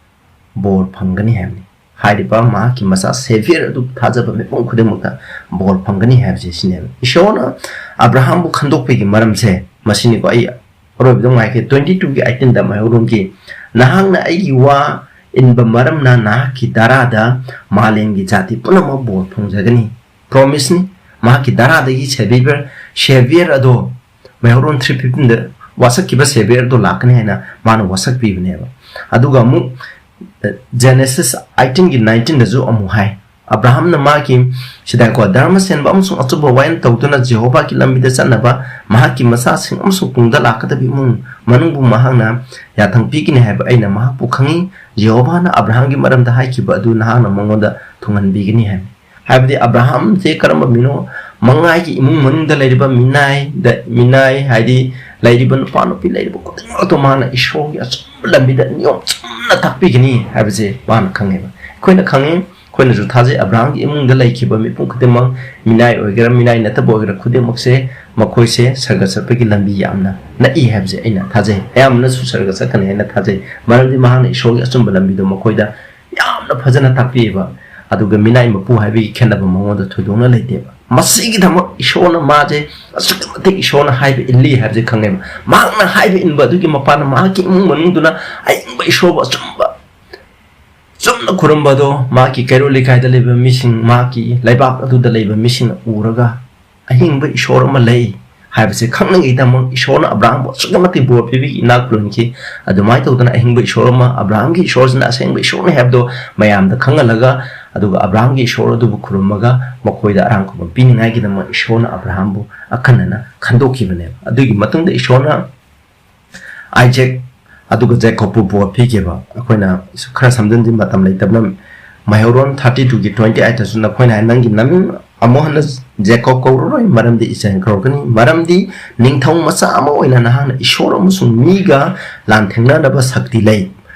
ꯕꯣꯔ ꯐꯪꯒꯅꯤ ꯍꯥꯏꯕꯅꯤ꯫ ꯍꯥꯏꯔꯤꯕ ꯃꯍꯥꯛꯀꯤ ꯃꯆꯥ ꯁꯦꯚꯤꯌꯔ ꯑꯗꯨ ꯊꯥꯖꯕ ꯃꯤꯄꯨꯝ ꯈꯨꯗꯤꯡꯃꯛꯇ ꯕꯣꯔ ꯐꯪꯒꯅꯤ ꯍꯥꯏꯕꯁꯦ ꯁꯤꯅꯦꯕ꯫ ꯏꯁꯣꯔꯅ ꯑꯕ꯭ꯔꯥꯍꯥꯝꯕꯨ ꯈꯟꯗꯣꯛꯄꯒꯤ ꯃꯔꯝꯁꯦ ꯃꯁꯤꯅꯤꯀꯣ꯫ ꯑꯩ ꯑꯔꯣꯏꯕꯗ ꯉꯥꯏꯈꯤ, ꯇ꯭ꯋꯦꯟꯇꯤ ꯇꯨꯒꯤ ꯑꯩꯇꯤꯟꯗ ꯃꯩꯍꯧꯔꯣꯟꯒꯤ, "ꯅꯍꯥꯛꯅ ꯑꯩꯒꯤ ꯋꯥ ꯏꯟꯕ ꯃꯔꯝꯅ ꯅꯍꯥꯛꯀꯤ ꯗꯔꯥꯗ ꯃꯥꯂꯦꯝꯒꯤ ꯖꯥꯇꯤ ꯄꯨꯝꯅꯃꯛ ꯕꯣꯔ ꯐꯪꯖꯒꯅꯤ"꯫ ꯄ꯭ꯔꯣꯃꯤꯁꯅꯤ꯫ ꯃꯍꯥꯛꯀꯤ ꯗꯔꯥꯗꯒꯤ ꯁꯦꯚꯤꯌꯔ, ꯁꯦꯚꯤꯌꯔ ꯑꯗꯣ ꯃꯩꯍꯧꯔꯣꯟ ꯊ꯭ꯔꯤ ꯐꯤꯐꯇꯤꯟꯗ ꯋꯥꯁꯛꯈꯤꯕ ꯁꯦꯚꯤꯌꯔꯗꯣ ꯂꯥꯛꯀꯅꯤ ꯍꯥꯏꯅ ꯃꯥꯅ ꯋꯥꯁꯛꯄꯤꯕꯅꯦꯕ꯫ ꯑꯗꯨꯒ ꯑꯃꯨꯛ, ꯑ, ꯖꯦꯅꯦꯁꯤꯁ ꯑꯩꯇꯤꯟꯒꯤ ꯅꯥꯏꯟꯇꯤꯟꯗꯁꯨ ꯑꯃꯨꯛ ꯍꯥꯏ, ꯑꯕ꯭ꯔꯥꯍꯥꯝꯅ ꯃꯥꯒꯤ ꯁꯤꯗꯀꯣ ꯙꯔꯃ ꯁꯦꯟꯕ ꯑꯃꯁꯨꯡ ꯑꯆꯨꯝꯕ ꯋꯥꯌꯦꯜ ꯇꯧꯗꯨꯅ ꯖꯦꯍꯣꯚꯥꯒꯤ ꯂꯝꯕꯤꯗ ꯆꯠꯅꯕ ꯃꯍꯥꯛꯀꯤ ꯃꯆꯥꯁꯤꯡ ꯑꯃꯁꯨꯡ ꯇꯨꯡꯗ ꯂꯥꯛꯀꯗꯕ ꯏꯃꯨꯡ ꯃꯅꯨꯡꯕꯨ ꯃꯍꯥꯛꯅ ꯌꯥꯊꯪ ꯄꯤꯒꯅꯤ ꯍꯥꯏꯕ ꯑꯩꯅ ꯃꯍꯥꯛꯄꯨ ꯈꯪꯏ꯫ ꯖꯦꯍꯣꯚꯥꯅ ꯑꯕ꯭ꯔꯥꯍꯥꯝꯒꯤ ꯃꯔꯝꯗ ꯍꯥꯏꯈꯤꯕ ꯑꯗꯨ ꯅꯍꯥꯛꯅ ꯃꯉꯣꯟꯗ ꯊꯨꯡꯍꯟꯕꯤꯒꯅꯤ ꯍꯥꯏꯕꯅꯤ꯫ ꯍꯥꯏꯕꯗꯤ ꯑꯕ꯭ꯔꯥꯍꯥꯝꯁꯦ ꯀꯔꯝꯕ ꯃꯤꯅꯣ? ꯃꯉꯥꯏꯒꯤ ꯏꯃꯨꯡ ꯃꯅꯨꯡꯗ ꯂꯩꯔꯤꯕ ꯃꯤꯅꯥꯏꯗ, ꯃꯤꯅꯥꯏ ꯍꯥꯏꯗꯤ ꯂꯩꯔꯤꯕ ꯅꯨꯄꯥ ꯅꯨꯄꯤ ꯂꯩꯔꯤꯕ ꯈꯨꯗꯤꯡꯃꯛꯇꯣ ꯃꯥꯅ ꯏꯁꯣꯔꯒꯤ ꯑꯆꯨꯝꯕ ꯂꯝꯕꯤꯗ ꯅꯤꯌꯣꯝ ꯆꯨꯝꯅ ꯇꯥꯛꯄꯤꯒꯅꯤ ꯍꯥꯏꯕꯁꯦ ꯃꯥꯅ ꯈꯪꯉꯦꯕ꯫ ꯑꯩꯈꯣꯏꯅ ꯈꯪꯉꯤ, ꯑꯩꯈꯣꯏꯅꯁꯨ ꯊꯥꯖꯩ, ꯑꯕ꯭ꯔꯥꯍꯥꯝꯒꯤ ꯏꯃꯨꯡꯗ ꯂꯩꯈꯤꯕ ꯃꯤꯄꯨꯝ ꯈꯨꯗꯤꯡꯃꯛ, ꯃꯤꯅꯥꯏ ꯑꯣꯏꯒꯦꯔꯥ ꯃꯤꯅꯥꯏ ꯅꯠꯇꯕ ꯑꯣꯏꯒꯦꯔꯥ, ꯈꯨꯗꯤꯡꯃꯛꯁꯦ ꯃꯈꯣꯏꯁꯦ ꯁꯔꯒ ꯆꯠꯄꯒꯤ ꯂꯝꯕꯤ ꯌꯥꯝꯅ ꯅꯛꯏ ꯍꯥꯏꯕꯁꯦ ꯑꯩꯅ ꯊꯥꯖꯩ꯫ ꯑꯌꯥꯝꯕꯅꯁꯨ ꯁꯔꯒ ꯆꯠꯀꯅꯤ ꯍꯥꯏꯅ ꯊꯥꯖꯩ, ꯃꯔꯝꯗꯤ ꯃꯍꯥꯛꯅ ꯏꯁꯣꯔꯒꯤ ꯑꯆꯨꯝꯕ ꯂꯝꯕꯤꯗꯣ ꯃꯈꯣꯏꯗ ꯌꯥꯝꯅ ꯐꯖꯅ ꯇꯥꯛꯄꯤꯑꯕ꯫ ꯑꯗꯨꯒ ꯃꯤꯅꯥꯏ ꯃꯄꯨ ꯍꯥꯏꯕꯒꯤ ꯈꯦꯠꯅꯕ ꯃꯉꯣꯟꯗ ꯊꯣꯏꯗꯣꯛꯅ ꯂꯩꯇꯦꯕ꯫ ꯃꯁꯤꯒꯤꯗꯃꯛ ꯏꯁꯣꯔꯅ ꯃꯥꯁꯦ ꯑꯁꯨꯛꯀꯤ ꯃꯇꯤꯛ ꯏꯁꯣꯔꯅ ꯍꯥꯏꯕ ꯏꯜꯂꯤ ꯍꯥꯏꯕꯁꯦ ꯈꯪꯉꯦꯕ꯫ ꯃꯍꯥꯛꯅ ꯍꯥꯏꯕ ꯏꯟꯕ ꯑꯗꯨꯒꯤ ꯃꯄꯥꯟꯅ ꯃꯍꯥꯛꯀꯤ ꯏꯃꯨꯡ ꯃꯅꯨꯡꯗꯨꯅ ꯑꯏꯪꯕ ꯏꯁꯣꯔꯕꯨ ꯑꯆꯨꯝꯕ, ꯆꯨꯝꯅ ꯈꯨꯔꯨꯝꯕ ꯑꯗꯣ ꯃꯍꯥꯛꯀꯤ ꯀꯩꯔꯣꯜ ꯂꯩꯀꯥꯏꯗ ꯂꯩꯕ ꯃꯤꯁꯤꯡ, ꯃꯍꯥꯛꯀꯤ ꯂꯩꯕꯥꯛ ꯑꯗꯨꯗ ꯂꯩꯕ ꯃꯤꯁꯤꯡꯅ ꯎꯔꯒ ꯑꯍꯤꯡꯕ ꯏꯁꯣꯔ ꯑꯃ ꯂꯩ ꯍꯥꯏꯕꯁꯦ ꯈꯪꯅꯉꯩꯒꯤꯗꯃꯛ ꯏꯁꯣꯔꯅ ꯑꯕ꯭ꯔꯥꯍꯝꯕꯨ ꯑꯁꯨꯛꯀꯤ ꯃꯇꯤꯛ ꯕꯣꯔ ꯄꯤꯕꯤꯈꯤ, ꯏꯅꯥꯛ ꯈꯨꯜꯍꯟꯈꯤ꯫ ꯑꯗꯨꯃꯥꯏꯅ ꯇꯧꯗꯅ ꯑꯍꯤꯡꯕ ꯏꯁꯣꯔ ꯑꯃ, ꯑꯕ꯭ꯔꯥꯍꯝꯒꯤ ꯏꯁꯣꯔꯁꯤꯅ ꯑꯁꯦꯡꯕ ꯏꯁꯣꯔꯅꯤ ꯍꯥꯏꯕꯗꯣ ꯃꯌꯥꯝꯗ ꯈꯪꯍꯜꯂꯒ, ꯑꯗꯨꯒ ꯑꯕ꯭ꯔꯥꯍꯝꯒꯤ ꯏꯁꯣꯔ ꯑꯗꯨꯕꯨ ꯈꯨꯔꯨꯝꯃꯒ ꯃꯈꯣꯏꯗ ꯑꯔꯥꯝ ꯈꯨꯕꯝ ꯄꯤꯅꯤꯡꯉꯥꯏꯒꯤꯗꯃꯛ ꯏꯁꯣꯔꯅ ꯑꯕ꯭ꯔꯥꯍꯝꯕꯨ ꯑꯈꯟꯅꯅ ꯈꯟꯗꯣꯛꯈꯤꯕꯅꯦꯕ꯫ ꯑꯗꯨꯒꯤ ꯃꯇꯨꯡꯗ ꯏꯁꯣꯔꯅ ꯑꯥꯏꯖꯦꯛ ꯑꯗꯨꯒ ꯖꯦꯀꯣꯕꯄꯨ ꯕꯣꯔ ꯄꯤꯈꯤꯕ꯫ ꯑꯩꯈꯣꯏꯅ ꯈꯔ ꯁꯝꯖꯤꯟꯗꯤ ꯃꯇꯝ ꯂꯩꯇꯕꯅ, ꯃꯍꯩꯔꯣꯟ ꯊꯥꯔꯇꯤ ꯇꯨꯒꯤ ꯇ꯭ꯋꯦꯟꯇꯤ ꯑꯩꯠꯇꯁꯨ, "ꯅꯈꯣꯏꯅ ꯍꯥꯏ, ꯅꯪꯒꯤ ꯅꯃꯤꯡ ꯑꯃꯨꯛ ꯍꯟꯅ ꯖꯦꯀꯣꯕ ꯀꯧꯔꯔꯣꯏ, ꯃꯔꯝꯗꯤ ꯏꯁꯔꯥꯌꯦꯜ ꯀꯧꯔꯛꯀꯅꯤ, ꯃꯔꯝꯗꯤ ꯅꯤꯡꯊꯧ ꯃꯆꯥ ꯑꯃ ꯑꯣꯏꯅ ꯅꯍꯥꯛꯅ ꯏꯁꯣꯔ ꯑꯃꯁꯨꯡ ꯃꯤꯒ ꯂꯥꯟꯊꯦꯡꯅꯅꯕ ꯁꯛꯇꯤ ꯂꯩ,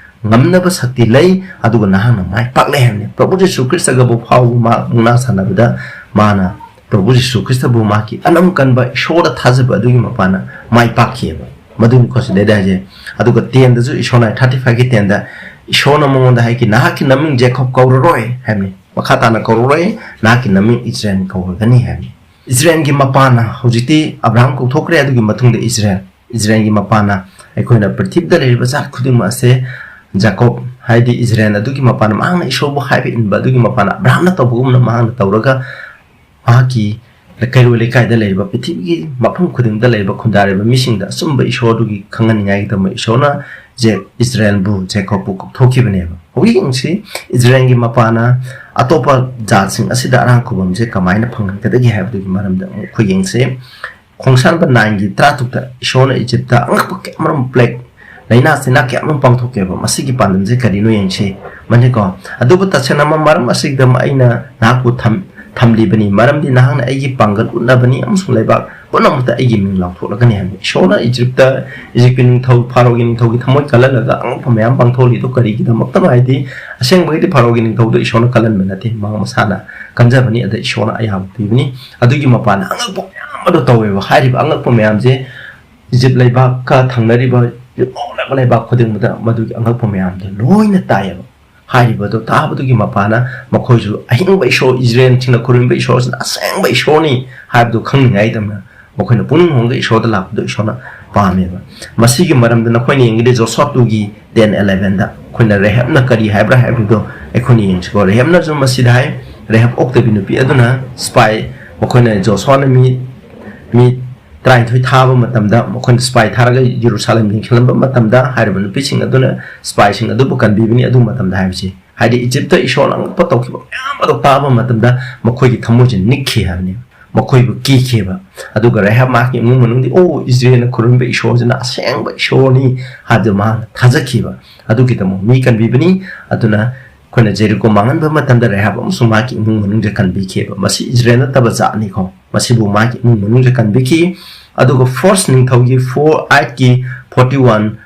ꯉꯝꯅꯕ ꯁꯛꯇꯤ ꯂꯩ, ꯑꯗꯨꯒ ꯅꯍꯥꯛꯅ ꯃꯥꯏ ꯄꯥꯛꯂꯦ" ꯍꯥꯏꯕꯅꯤ꯫ ꯄ꯭ꯔꯚꯨ ꯖꯤꯁꯨ ꯈ꯭ꯔꯤꯁꯇꯒꯕꯨ ꯐꯥꯎꯕ ꯃꯥ ꯃꯨꯛꯅꯥ ꯁꯥꯟꯅꯕꯗ ꯃꯥꯅ ꯄ꯭ꯔꯚꯨ ꯖꯤꯁꯨ ꯈ꯭ꯔꯤꯁꯇꯕꯨ ꯃꯍꯥꯛꯀꯤ ꯑꯅꯝ ꯀꯟꯕ ꯏꯁꯣꯔꯗ ꯊꯥꯖꯕ ꯑꯗꯨꯒꯤ ꯃꯄꯥꯟꯅ ꯃꯥꯏ ꯄꯥꯛꯈꯤꯑꯕ꯫ ꯃꯗꯨꯅꯤꯀꯣ ꯁꯤꯗꯩꯗ ꯍꯥꯏꯁꯦ꯫ ꯑꯗꯨꯒ ꯇꯦꯟꯗꯁꯨ ꯏꯁꯣꯔꯅ, ꯊꯥꯔꯇꯤ ꯐꯥꯏꯚꯀꯤ ꯇꯦꯟꯗ ꯏꯁꯣꯔꯅ ꯃꯉꯣꯟꯗ ꯍꯥꯏꯈꯤ, "ꯅꯍꯥꯛꯀꯤ ꯅꯃꯤꯡ ꯖꯦꯀꯣꯕ ꯀꯧꯔꯔꯣꯏ" ꯍꯥꯏꯕꯅꯤ, ꯃꯈꯥ ꯇꯥꯅ ꯀꯧꯔꯔꯣꯏ, "ꯅꯍꯥꯛꯀꯤ ꯅꯃꯤꯡ ꯏꯁꯔꯥꯌꯦꯜ ꯀꯧꯔꯒꯅꯤ" ꯍꯥꯏꯕꯅꯤ꯫ ꯏꯁꯔꯥꯌꯦꯜꯒꯤ ꯃꯄꯥꯅ, ꯍꯧꯖꯤꯛꯇꯤ ꯑꯕ꯭ꯔꯥꯍꯝ ꯀꯧꯊꯣꯛꯈ꯭ꯔꯦ, ꯑꯗꯨꯒꯤ ꯃꯇꯨꯡꯗ ꯏꯁꯔꯥꯌꯦꯜ, ꯏꯁꯔꯥꯌꯦꯜꯒꯤ ꯃꯄꯥꯅ, ꯑꯩꯈꯣꯏꯅ ꯄ꯭ꯔꯤꯊꯤꯕꯤꯗ ꯂꯩꯔꯤꯕ ꯖꯥꯠ ꯈꯨꯗꯤꯡꯃꯛ ꯑꯁꯦ ꯖꯦꯀꯣꯕ, ꯍꯥꯏꯗꯤ ꯏꯁꯔꯥꯌꯦꯜ ꯑꯗꯨꯒꯤ ꯃꯄꯥꯅ, ꯃꯍꯥꯛꯅ ꯏꯁꯣꯔꯕꯨ ꯍꯥꯏꯕ ꯏꯟꯕ ꯑꯗꯨꯒꯤ ꯃꯄꯥꯅ, ꯑꯕ꯭ꯔꯥꯍꯝꯅ ꯇꯧꯕꯒꯨꯝꯅ ꯃꯍꯥꯛꯅ ꯇꯧꯔꯒ ꯃꯍꯥꯛꯀꯤ ꯀꯩꯔꯣꯏ ꯂꯩꯀꯥꯏꯗ ꯂꯩꯔꯤꯕ, ꯄ꯭ꯔꯤꯊꯤꯕꯤꯒꯤ ꯃꯐꯝ ꯈꯨꯗꯤꯡꯗ ꯂꯩꯔꯤꯕ ꯈꯨꯟꯗꯥꯔꯤꯕ ꯃꯤꯁꯤꯡꯗ ꯑꯆꯨꯝꯕ ꯏꯁꯣꯔꯗꯨꯒꯤ ꯈꯪꯍꯟꯅꯤꯡꯉꯥꯏꯒꯤꯗꯃꯛ ꯏꯁꯣꯔꯅ ꯖꯦ-, ꯏꯁꯔꯥꯌꯦꯜꯕꯨ, ꯖꯦꯀꯣꯕꯄꯨ ꯀꯧꯊꯣꯛꯈꯤꯕꯅꯦꯕ꯫ ꯍꯧꯖꯤꯛ ꯌꯦꯡꯁꯤ, ꯏꯁꯔꯥꯌꯦꯜꯒꯤ ꯃꯄꯥꯅ ꯑꯇꯣꯞꯄ ꯖꯥꯠꯁꯤꯡ ꯑꯁꯤꯗ ꯑꯔꯥꯡ ꯈꯨꯕꯝꯁꯦ ꯀꯃꯥꯏꯅ ꯐꯪꯍꯟꯒꯗꯒꯦ ꯍꯥꯏꯕꯗꯨꯒꯤ ꯃꯔꯝꯗ ꯑꯃꯨꯛ ꯑꯩꯈꯣꯏ ꯌꯦꯡꯁꯤ꯫ ꯈꯣꯡꯁꯥꯟꯕ ꯅꯥꯏꯟꯒꯤ ꯇꯔꯥꯇꯔꯨꯛꯇ ꯏꯁꯣꯔꯅ ꯏꯖꯤꯞꯇ ꯑꯉꯛꯄ ꯀꯌꯥꯃꯔꯨꯝ, ꯄ꯭ꯂꯦꯒ, ꯂꯥꯏꯅꯥ ꯇꯤꯟꯅꯥ ꯀꯌꯥꯃꯔꯨꯝ ꯄꯥꯡꯊꯣꯛꯀꯦꯕ꯫ ꯃꯁꯤꯒꯤ ꯄꯥꯟꯗꯝꯁꯦ ꯀꯔꯤꯅꯣ ꯌꯦꯡꯁꯤ꯫ ꯃꯅꯤꯀꯣ, "ꯑꯗꯨꯕꯨ ꯇꯁꯦꯡꯅꯃꯛ ꯃꯔꯝ ꯑꯁꯤꯒꯤꯗꯃꯛ ꯑꯩꯅ ꯅꯍꯥꯛꯄꯨ ꯊꯝ-, ꯊꯝꯂꯤꯕꯅꯤ, ꯃꯔꯝꯗꯤ ꯅꯍꯥꯛꯅ ꯑꯩꯒꯤ ꯄꯥꯡꯒꯜ ꯎꯠꯅꯕꯅꯤ ꯑꯃꯁꯨꯡ ꯂꯩꯕꯥꯛ ꯄꯨꯝꯅꯃꯛꯇ ꯑꯩꯒꯤ ꯃꯤꯡ ꯂꯥꯎꯊꯣꯛꯂꯒꯅꯤ" ꯍꯥꯏꯕꯅꯤ꯫ ꯏꯁꯣꯔꯅ ꯏꯖꯤꯞꯇ, ꯏꯖꯤꯞꯀꯤ ꯅꯤꯡꯊꯧ, ꯐꯥꯔꯣꯒꯤ ꯅꯤꯡꯊꯧꯒꯤ ꯊꯃꯣꯏ ꯀꯜꯍꯜꯂꯒ ꯑꯉꯛꯄ ꯃꯌꯥꯝ ꯄꯥꯡꯊꯣꯛꯂꯤꯗꯣ ꯀꯔꯤꯒꯤꯗꯃꯛꯇꯅꯣ ꯍꯥꯏꯗꯤ, ꯑꯁꯦꯡꯕꯒꯤꯗꯤ ꯐꯥꯔꯣꯒꯤ ꯅꯤꯡꯊꯧꯗꯣ ꯏꯁꯣꯔꯅ ꯀꯜꯍꯟꯕ ꯅꯠꯇꯦ, ꯃꯍꯥꯛ ꯃꯁꯥꯅ ꯀꯟꯖꯕꯅꯤ꯫ ꯑꯗ ꯏꯁꯣꯔꯅ ꯑꯌꯥꯕ ꯄꯤꯕꯅꯤ꯫ ꯑꯗꯨꯒꯤ ꯃꯄꯥꯟꯗ ꯑꯉꯛꯄ ꯃꯌꯥꯝ ꯑꯗꯣ ꯇꯧꯋꯦꯕ꯫ ꯍꯥꯏꯔꯤꯕ ꯑꯉꯛꯄ ꯃꯌꯥꯝꯁꯦ ꯏꯖꯤꯞ ꯂꯩꯕꯥꯛꯀ ꯊꯪꯅꯔꯤꯕ ꯌꯨꯝꯂꯣꯟꯅꯕ ꯂꯩꯕꯥꯛ ꯈꯨꯗꯤꯡꯃꯛꯇ ꯃꯗꯨꯒꯤ ꯑꯉꯛꯄ ꯃꯌꯥꯝꯗꯣ ꯂꯣꯏꯅ ꯇꯥꯏꯌꯦꯕ꯫ ꯍꯥꯏꯔꯤꯕꯗꯣ ꯇꯥꯕꯗꯨꯒꯤ ꯃꯄꯥꯅ ꯃꯈꯣꯏꯁꯨ ꯑꯍꯤꯡꯕ ꯏꯁꯣꯔ, ꯏꯁꯔꯥꯌꯦꯜꯁꯤꯡꯅ ꯈꯨꯔꯨꯝꯕ ꯏꯁꯣꯔꯁꯤꯅ ꯑꯁꯦꯡꯕ ꯏꯁꯣꯔꯅꯤ ꯍꯥꯏꯕꯗꯨ ꯈꯪꯅꯤꯡꯉꯥꯏꯗꯃꯛ ꯃꯈꯣꯏꯅ ꯄꯨꯛꯅꯤꯡ ꯍꯣꯡꯗ ꯏꯁꯣꯔꯗ ꯂꯥꯛꯄꯗꯨ ꯏꯁꯣꯔꯅ ꯄꯥꯝꯃꯦꯕ꯫ ꯃꯁꯤꯒꯤ ꯃꯔꯝꯗ ꯅꯈꯣꯏꯅ ꯌꯦꯡꯒꯗꯤ ꯖꯣꯁꯨꯋꯥ ꯇꯨꯒꯤ ꯇꯦꯟ ꯑꯦꯂꯦꯚꯦꯟꯗ ꯑꯩꯈꯣꯏꯅ ꯔꯦꯍꯦꯞꯅ ꯀꯔꯤ ꯍꯥꯏꯕ꯭ꯔꯥ ꯍꯥꯏꯕꯗꯨꯗꯣ ꯑꯩꯈꯣꯏꯅ ꯌꯦꯡꯁꯤꯀꯣ꯫ ꯔꯦꯍꯦꯞꯅꯁꯨ ꯃꯁꯤꯗ ꯍꯥꯏ, ꯔꯦꯍꯦꯞ ꯑꯣꯛꯇꯕꯤ ꯅꯨꯄꯤ ꯑꯗꯨꯅ ꯁ꯭ꯄꯥꯏ, ꯃꯈꯣꯏꯅ ꯖꯣꯁꯨꯋꯥꯅ ꯃꯤ, ꯃꯤ ꯇꯔꯥꯅꯤꯊꯣꯏ ꯊꯥꯕ ꯃꯇꯝꯗ, ꯃꯈꯣꯏꯅ ꯁꯤꯄꯥꯏ ꯊꯥꯔꯒ ꯌꯦꯔꯨꯁꯥꯂꯦꯝ ꯂꯤꯡꯈꯠꯂꯝꯕ ꯃꯇꯝꯗ, ꯍꯥꯏꯔꯤꯕ ꯅꯨꯄꯤꯁꯤꯡ ꯑꯗꯨꯅ ꯁꯤꯄꯥꯏꯁꯤꯡ ꯑꯗꯨꯕꯨ ꯀꯟꯕꯤꯕꯅꯤ꯫ ꯑꯗꯨ ꯃꯇꯝꯗ ꯍꯥꯏꯕꯁꯤ, ꯍꯥꯏꯗꯤ ꯏꯖꯤꯞꯇ ꯏꯁꯣꯔꯅ ꯑꯉꯛꯄ ꯇꯧꯈꯤꯕ ꯃꯌꯥꯝ ꯑꯗꯨ ꯇꯥꯕ ꯃꯇꯝꯗ ꯃꯈꯣꯏꯒꯤ ꯊꯃꯣꯏꯁꯤ ꯅꯤꯛꯈꯤ ꯍꯥꯏꯕꯅꯤ꯫ ꯃꯈꯣꯏꯕꯨ ꯀꯤꯈꯤꯕ꯫ ꯑꯗꯨꯒ ꯔꯦꯍꯥꯕ ꯃꯍꯥꯛꯀꯤ ꯏꯃꯨꯡ ꯃꯅꯨꯡꯗꯤ, "ꯑꯣ, ꯏꯖꯔꯦꯜꯅ ꯈꯨꯔꯨꯝꯕ ꯏꯁꯣꯔꯁꯤꯅ ꯑꯁꯦꯡꯕ ꯏꯁꯣꯔꯅꯤ" ꯍꯥꯏꯕꯗꯨ ꯃꯍꯥꯛꯅ ꯊꯥꯖꯈꯤꯕ꯫ ꯑꯗꯨꯒꯤꯗꯃꯛ ꯃꯤ ꯀꯟꯕꯤꯕꯅꯤ꯫ ꯑꯗꯨꯅ ꯑꯩꯈꯣꯏꯅ ꯖꯦꯔꯤꯀꯣ ꯃꯥꯡꯍꯟꯕ ꯃꯇꯝꯗ ꯔꯦꯍꯥꯕ ꯑꯃꯁꯨꯡ ꯃꯍꯥꯛꯀꯤ ꯏꯃꯨꯡ ꯃꯅꯨꯡꯁꯦ ꯀꯟꯕꯤꯈꯤꯕ꯫ ꯃꯁꯤ ꯏꯖꯔꯦꯜ ꯅꯠꯇꯕ ꯖꯥꯠꯅꯤꯀꯣ꯫ ꯃꯁꯤꯕꯨ ꯃꯍꯥꯛꯀꯤ ꯏꯃꯨꯡ ꯃꯅꯨꯡꯁꯦ ꯀꯟꯕꯤꯈꯤ꯫ ꯑꯗꯨꯒ ꯐꯥꯔꯁ ꯅꯤꯡꯊꯧꯒꯤ ꯐꯣꯔ ꯑꯥꯏꯠꯀꯤ ꯐꯣꯔꯇꯤ ꯋꯥꯟ,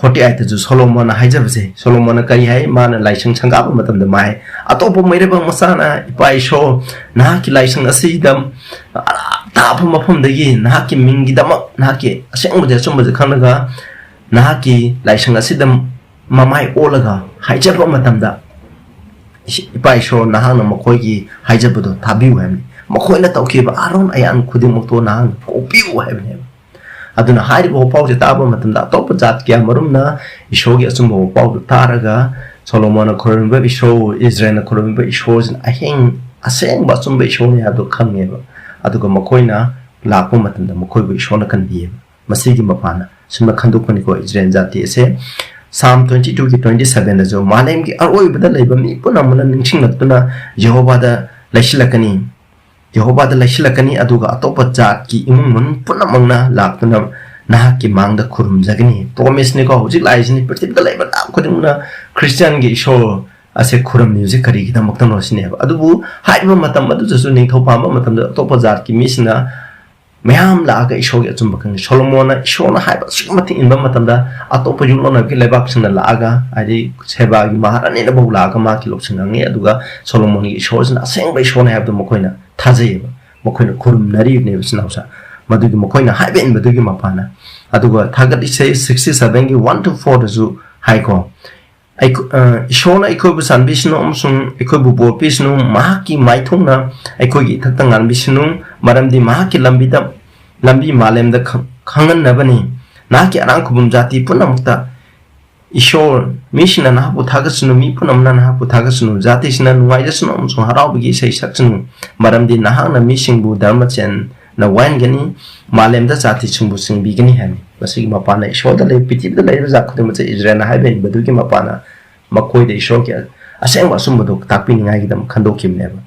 ꯐꯣꯔꯇꯤ ꯑꯥꯏꯠꯇꯁꯨ ꯁꯣꯂꯣꯃꯣꯟꯅ ꯍꯥꯏꯖꯕꯁꯦ, ꯁꯣꯂꯣꯃꯣꯟꯅ ꯀꯔꯤ ꯍꯥꯏ? ꯃꯥꯅ ꯂꯥꯏꯁꯪ ꯁꯪꯒꯥꯕ ꯃꯇꯝꯗ ꯃꯥ ꯍꯥꯏ, "ꯑꯇꯣꯞꯄ ꯃꯩꯔꯩꯕꯥꯛ ꯃꯆꯥꯅ, ꯏꯄꯥ ꯏꯁꯣꯔ, ꯅꯍꯥꯛꯀꯤ ꯂꯥꯏꯁꯪ ꯑꯁꯤꯗ ꯑꯔꯥꯞ ꯇꯥꯕ ꯃꯐꯝꯗꯒꯤ ꯅꯍꯥꯛꯀꯤ ꯃꯤꯡꯒꯤꯗꯃꯛ, ꯅꯍꯥꯛꯀꯤ ꯑꯁꯦꯡꯕꯁꯦ, ꯑꯆꯨꯝꯕꯁꯦ ꯈꯪꯂꯒ ꯅꯍꯥꯛꯀꯤ ꯂꯥꯏꯁꯪ ꯑꯁꯤꯗ ꯃꯃꯥꯏ ꯑꯣꯜꯂꯒ ꯍꯥꯏꯖꯕ ꯃꯇꯝꯗ, ꯏꯄꯥ ꯏꯁꯣꯔ, ꯅꯍꯥꯛꯅ ꯃꯈꯣꯏꯒꯤ ꯍꯥꯏꯖꯕꯗꯣ ꯇꯥꯕꯤꯌꯨ" ꯍꯥꯏꯕꯅꯤ꯫ ꯃꯈꯣꯏꯅ ꯇꯧꯈꯤꯕ ꯑꯥꯔꯣꯟ ꯑꯌꯥꯟ ꯈꯨꯗꯤꯡꯃꯛꯇꯣ ꯅꯍꯥꯛꯅ ꯀꯣꯛꯄꯤꯌꯨ ꯍꯥꯏꯕꯅꯦꯕ꯫ ꯑꯗꯨꯅ ꯍꯥꯏꯔꯤꯕ ꯋꯥꯄꯥꯎꯁꯦ ꯇꯥꯕ ꯃꯇꯝꯗ ꯑꯇꯣꯞꯄ ꯖꯥꯠ ꯀꯌꯥ ꯃꯔꯨꯝꯅ ꯏꯁꯣꯔꯒꯤ ꯑꯆꯨꯝꯕ ꯋꯥꯄꯥꯎꯗꯨ ꯇꯥꯔꯒ, ꯁꯣꯂꯣꯃꯣꯟꯅ ꯈꯨꯔꯨꯝꯃꯤꯕ ꯏꯁꯣꯔ, ꯏꯖꯔꯦꯜꯅ ꯈꯨꯔꯨꯝꯃꯤꯕ ꯏꯁꯣꯔꯁꯤꯅ ꯑꯍꯤꯡ ꯑꯁꯦꯡꯕ ꯑꯆꯨꯝꯕ ꯏꯁꯣꯔꯅꯤ ꯍꯥꯏꯕꯗꯨ ꯈꯪꯉꯦꯕ꯫ ꯑꯗꯨꯒ ꯃꯈꯣꯏꯅ ꯂꯥꯛꯄ ꯃꯇꯝꯗ ꯃꯈꯣꯏꯕꯨ ꯏꯁꯣꯔꯅ ꯀꯟꯕꯤꯌꯦꯕ꯫ ꯃꯁꯤꯒꯤ ꯃꯄꯥꯟꯅ ꯁꯨꯝꯅ ꯈꯟꯗꯣꯛꯄꯅꯤꯀꯣ, ꯏꯖꯔꯦꯜ ꯖꯥꯇꯤ ꯑꯁꯦ꯫ ꯁꯥꯝ ꯇ꯭ꯋꯦꯟꯇꯤ ꯇꯨꯒꯤ ꯇ꯭ꯋꯦꯟꯇꯤ ꯁꯚꯦꯟꯗꯁꯨ, "ꯃꯥꯂꯦꯝꯒꯤ ꯑꯔꯣꯏꯕꯗ ꯂꯩꯕ ꯃꯤ ꯄꯨꯝꯅꯃꯛꯅ ꯅꯤꯡꯁꯤꯡꯂꯛꯇꯨꯅ ꯌꯦꯍꯣꯋꯥꯗ ꯂꯩꯁꯤꯜꯂꯛꯀꯅꯤ, ꯌꯦꯍꯣꯋꯥꯗ ꯂꯩꯁꯤꯜꯂꯛꯀꯅꯤ, ꯑꯗꯨꯒ ꯑꯇꯣꯞꯄ ꯖꯥꯠꯀꯤ ꯏꯃꯨꯡ ꯃꯅꯨꯡ ꯄꯨꯝꯅꯃꯛꯅ ꯂꯥꯛꯇꯨꯅ ꯅꯍꯥꯛꯀꯤ ꯃꯥꯡꯗ ꯈꯨꯔꯨꯝꯖꯒꯅꯤ"꯫ ꯄ꯭ꯔꯣꯃꯤꯁꯅꯤꯀꯣ꯫ ꯍꯧꯖꯤꯛ ꯂꯥꯛꯏꯁꯤꯅꯤ, ꯄ꯭ꯔꯤꯊꯤꯕꯤꯗ ꯂꯩꯕ ꯂꯝ ꯈꯨꯗꯤꯡꯃꯛꯅ ꯈ꯭ꯔꯤꯁꯇꯤꯌꯥꯟꯒꯤ ꯏꯁꯣꯔ ꯑꯁꯦ ꯈꯨꯔꯨꯝꯂꯤꯕꯁꯦ ꯀꯔꯤꯒꯤꯗꯃꯛꯇꯅꯣ ꯁꯤꯅꯦꯕ꯫ ꯑꯗꯨꯕꯨ ꯍꯥꯏꯔꯤꯕ ꯃꯇꯝ ꯑꯗꯨꯗꯁꯨ ꯅꯤꯡꯊꯧ ꯄꯥꯟꯕ ꯃꯇꯝꯗ ꯑꯇꯣꯞꯄ ꯖꯥꯠꯀꯤ ꯃꯤꯁꯤꯡꯅ ꯃꯌꯥꯝ ꯂꯥꯛꯑꯒ ꯏꯁꯣꯔꯒꯤ ꯑꯆꯨꯝꯕ ꯈꯪꯉꯤ꯫ ꯁꯣꯂꯣꯃꯣꯟꯅ ꯏꯁꯣꯔꯅ ꯍꯥꯏꯕ ꯑꯁꯨꯛꯀꯤ ꯃꯇꯤꯛ ꯏꯟꯕ ꯃꯇꯝꯗ ꯑꯇꯣꯞꯄ ꯌꯨꯝꯂꯣꯟꯅꯕꯒꯤ ꯂꯩꯕꯥꯛꯁꯤꯡꯅ ꯂꯥꯛꯑꯒ, ꯍꯥꯏꯗꯤ ꯁꯦꯕꯥꯒꯤ ꯃꯍꯥꯔꯥꯅꯤꯅꯐꯥꯎ ꯂꯥꯛꯑꯒ ꯃꯍꯥꯛꯀꯤ ꯂꯧꯁꯤꯡ ꯉꯥꯡꯉꯤ꯫ ꯑꯗꯨꯒ ꯁꯣꯂꯣꯃꯣꯟꯒꯤ ꯏꯁꯣꯔꯁꯤꯅ ꯑꯁꯦꯡꯕ ꯏꯁꯣꯔꯅꯤ ꯍꯥꯏꯕꯗꯨ ꯃꯈꯣꯏꯅ ꯊꯥꯖꯩꯌꯦꯕ, ꯃꯈꯣꯏꯅ ꯈꯨꯔꯨꯝꯅꯔꯤꯕꯅꯦꯕ ꯏꯆꯤꯟ ꯏꯅꯥꯎꯁꯦ꯫ ꯃꯗꯨꯒꯤ ꯃꯈꯣꯏꯅ ꯍꯥꯏꯕ ꯏꯟꯕꯗꯨꯒꯤ ꯃꯄꯥꯟꯅ꯫ ꯑꯗꯨꯒ ꯊꯥꯒꯠꯂꯤꯁꯦ ꯁꯤꯛꯁꯇꯤ ꯁꯚꯦꯟꯒꯤ ꯋꯥꯟ ꯇꯨ ꯐꯣꯔꯗꯁꯨ ꯍꯥꯏꯀꯣ, ꯑꯩꯈꯣ-, ꯑ, "ꯏꯁꯣꯔꯅ ꯑꯩꯈꯣꯏꯕꯨ ꯆꯥꯟꯕꯤꯁꯅꯨ ꯑꯃꯁꯨꯡ ꯑꯩꯈꯣꯏꯕꯨ ꯕꯣꯔ ꯄꯤꯁꯅꯨ, ꯃꯍꯥꯛꯀꯤ ꯃꯥꯏꯊꯣꯡꯅ ꯑꯩꯈꯣꯏꯒꯤ ꯏꯊꯛꯇ ꯉꯥꯟꯕꯤꯁꯅꯨ, ꯃꯔꯝꯗꯤ ꯃꯍꯥꯛꯀꯤ ꯂꯝꯕꯤꯗ, ꯂꯝꯕꯤ ꯃꯥꯂꯦꯝꯗ ꯈꯪ-, ꯈꯪꯍꯟꯅꯕꯅꯤ꯫ ꯅꯍꯥꯛꯀꯤ ꯑꯔꯥꯡ ꯈꯨꯕꯝ ꯖꯥꯇꯤ ꯄꯨꯝꯅꯃꯛꯇ ꯏꯁꯣꯔ, ꯃꯤꯁꯤꯡꯅ ꯅꯍꯥꯛꯄꯨ ꯊꯥꯒꯠꯁꯅꯨ, ꯃꯤ ꯄꯨꯝꯅꯃꯛꯅ ꯅꯍꯥꯛꯄꯨ ꯊꯥꯒꯠꯁꯅꯨ, ꯖꯥꯇꯤꯁꯤꯡꯅ ꯅꯨꯡꯉꯥꯏꯖꯁꯅꯨ ꯑꯃꯁꯨꯡ ꯍꯔꯥꯎꯕꯒꯤ ꯏꯁꯩ ꯁꯛꯁꯅꯨ, ꯃꯔꯝꯗꯤ ꯅꯍꯥꯛꯅ ꯃꯤꯁꯤꯡꯕꯨ ꯙꯔꯃꯆꯦꯟ ꯅ ꯋꯥꯍꯟꯒꯅꯤ, ꯃꯥꯂꯦꯝꯗ ꯖꯥꯇꯤꯁꯤꯡꯕꯨ ꯆꯤꯡꯕꯤꯒꯅꯤ ꯍꯥꯏꯕꯅꯤ꯫ ꯃꯁꯤꯒꯤ ꯃꯄꯥꯟꯅ ꯏꯁꯣꯔꯗ ꯂꯩ, ꯄ꯭ꯔꯤꯊꯤꯕꯤꯗ ꯂꯩꯔꯤꯕ ꯖꯥꯠ ꯈꯨꯗꯤꯡꯃꯛꯁꯦ ꯏꯖꯔꯦꯜꯅ ꯍꯥꯏꯕ ꯏꯟꯕꯗꯨꯒꯤ ꯃꯄꯥꯟꯅ ꯃꯈꯣꯏꯗ ꯏꯁꯣꯔꯒꯤ ꯑꯁꯦꯡꯕ ꯑꯆꯨꯝꯕꯗꯨ ꯇꯥꯛꯄꯤꯅꯤꯡꯉꯥꯏꯒꯤꯗꯃꯛ ꯈꯟꯗꯣꯛꯈꯤꯕꯅꯦꯕ꯫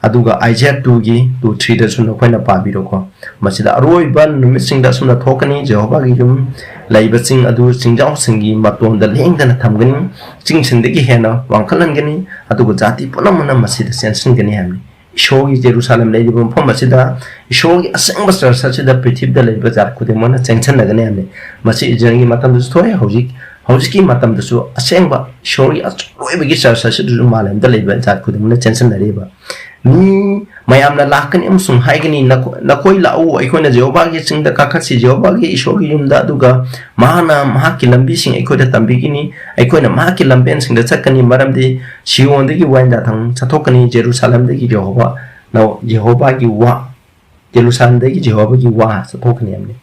ꯑꯗꯨꯒ ꯑꯥꯏꯖꯤꯌꯥ ꯇꯨꯒꯤ ꯇꯨ ꯊ꯭ꯔꯤꯗꯁꯨ ꯅꯈꯣꯏꯅ ꯄꯥꯕꯤꯔꯣꯀꯣ꯫ ꯃꯁꯤꯗ ꯑꯔꯣꯏꯕ ꯅꯨꯃꯤꯠꯁꯤꯡꯗ ꯑꯁꯨꯝꯅ ꯊꯣꯛꯀꯅꯤ, ꯖꯦꯍꯣꯚꯥꯒꯤ ꯌꯨꯝ ꯂꯩꯕ ꯆꯤꯡ ꯑꯗꯨ ꯆꯤꯡꯖꯥꯎꯁꯤꯡꯒꯤ ꯃꯇꯣꯟꯗ ꯂꯦꯡꯗꯅ ꯊꯝꯒꯅꯤ, ꯆꯤꯡꯁꯤꯡꯗꯒꯤ ꯍꯦꯟꯅ ꯋꯥꯡꯈꯠꯍꯟꯒꯅꯤ, ꯑꯗꯨꯒ ꯖꯥꯇꯤ ꯄꯨꯝꯅꯃꯛꯅ ꯃꯁꯤꯗ ꯆꯦꯟꯁꯤꯟꯒꯅꯤ ꯍꯥꯏꯕꯅꯤ꯫ ꯏꯁꯣꯔꯒꯤ ꯖꯦꯔꯨꯁꯥꯂꯦꯝ ꯂꯩꯔꯤꯕ ꯃꯐꯝ ꯑꯁꯤꯗ ꯏꯁꯣꯔꯒꯤ ꯑꯁꯦꯡꯕ ꯆꯔꯆ ꯑꯁꯤꯗ ꯄ꯭ꯔꯤꯊꯤꯕꯤꯗ ꯂꯩꯔꯤꯕ ꯖꯥꯠ ꯈꯨꯗꯤꯡꯃꯛꯅ ꯆꯦꯟꯁꯤꯟꯅꯒꯅꯤ ꯍꯥꯏꯕꯅꯤ꯫ ꯃꯁꯤ ꯏꯖꯔꯦꯜꯒꯤ ꯃꯇꯝꯗꯁꯨ ꯊꯣꯛꯑꯦ, ꯍꯧꯖꯤꯛ ꯍꯧꯖꯤꯛꯀꯤ ꯃꯇꯝꯗꯁꯨ ꯑꯁꯦꯡꯕ ꯏꯁꯣꯔꯒꯤ ꯑꯔꯣꯏꯕꯒꯤ ꯆꯔꯆ ꯑꯁꯤꯗꯁꯨ ꯃꯥꯂꯦꯝꯗ ꯂꯩꯕ ꯖꯥꯠ ꯈꯨꯗꯤꯡꯃꯛꯅ ꯆꯦꯟꯁꯤꯟꯅꯔꯤꯕ꯫ ꯃꯤ ꯃꯌꯥꯝꯅ ꯂꯥꯛꯀꯅꯤ ꯑꯃꯁꯨꯡ ꯍꯥꯏꯒꯅꯤ, "ꯅꯈꯣ-, ꯅꯈꯣꯏ ꯂꯥꯛꯎ, ꯑꯩꯈꯣꯏꯅ ꯖꯦꯍꯣꯚꯥꯒꯤ ꯆꯤꯡꯗ ꯀꯥꯈꯠꯁꯤ, ꯖꯦꯍꯣꯚꯥꯒꯤ ꯏꯁꯣꯔꯒꯤ ꯌꯨꯝꯗ, ꯑꯗꯨꯒ ꯃꯍꯥꯛꯅ ꯃꯍꯥꯛꯀꯤ ꯂꯝꯕꯤꯁꯤꯡ ꯑꯩꯈꯣꯏꯗ ꯇꯝꯕꯤꯒꯅꯤ, ꯑꯩꯈꯣꯏꯅ ꯃꯍꯥꯛꯀꯤ ꯂꯝꯕꯦꯟꯁꯤꯡꯗ ꯆꯠꯀꯅꯤ, ꯃꯔꯝꯗꯤ ꯁꯤꯌꯣꯟꯗꯒꯤ ꯋꯥꯏꯟꯗꯥ ꯊꯪ ꯆꯠꯊꯣꯛꯀꯅꯤ, ꯖꯦꯔꯨꯁꯥꯂꯦꯝꯗꯒꯤ ꯌꯦꯍꯣꯋꯥ-, ꯅ-, ꯌꯦꯍꯣꯋꯥꯒꯤ ꯋꯥ, ꯖꯦꯔꯨꯁꯥꯂꯦꯝꯗꯒꯤ ꯌꯦꯍꯣꯋꯥꯒꯤ ꯋꯥ ꯆꯠꯊꯣꯛꯀꯅꯤ" ꯍꯥꯏꯕꯅꯤ꯫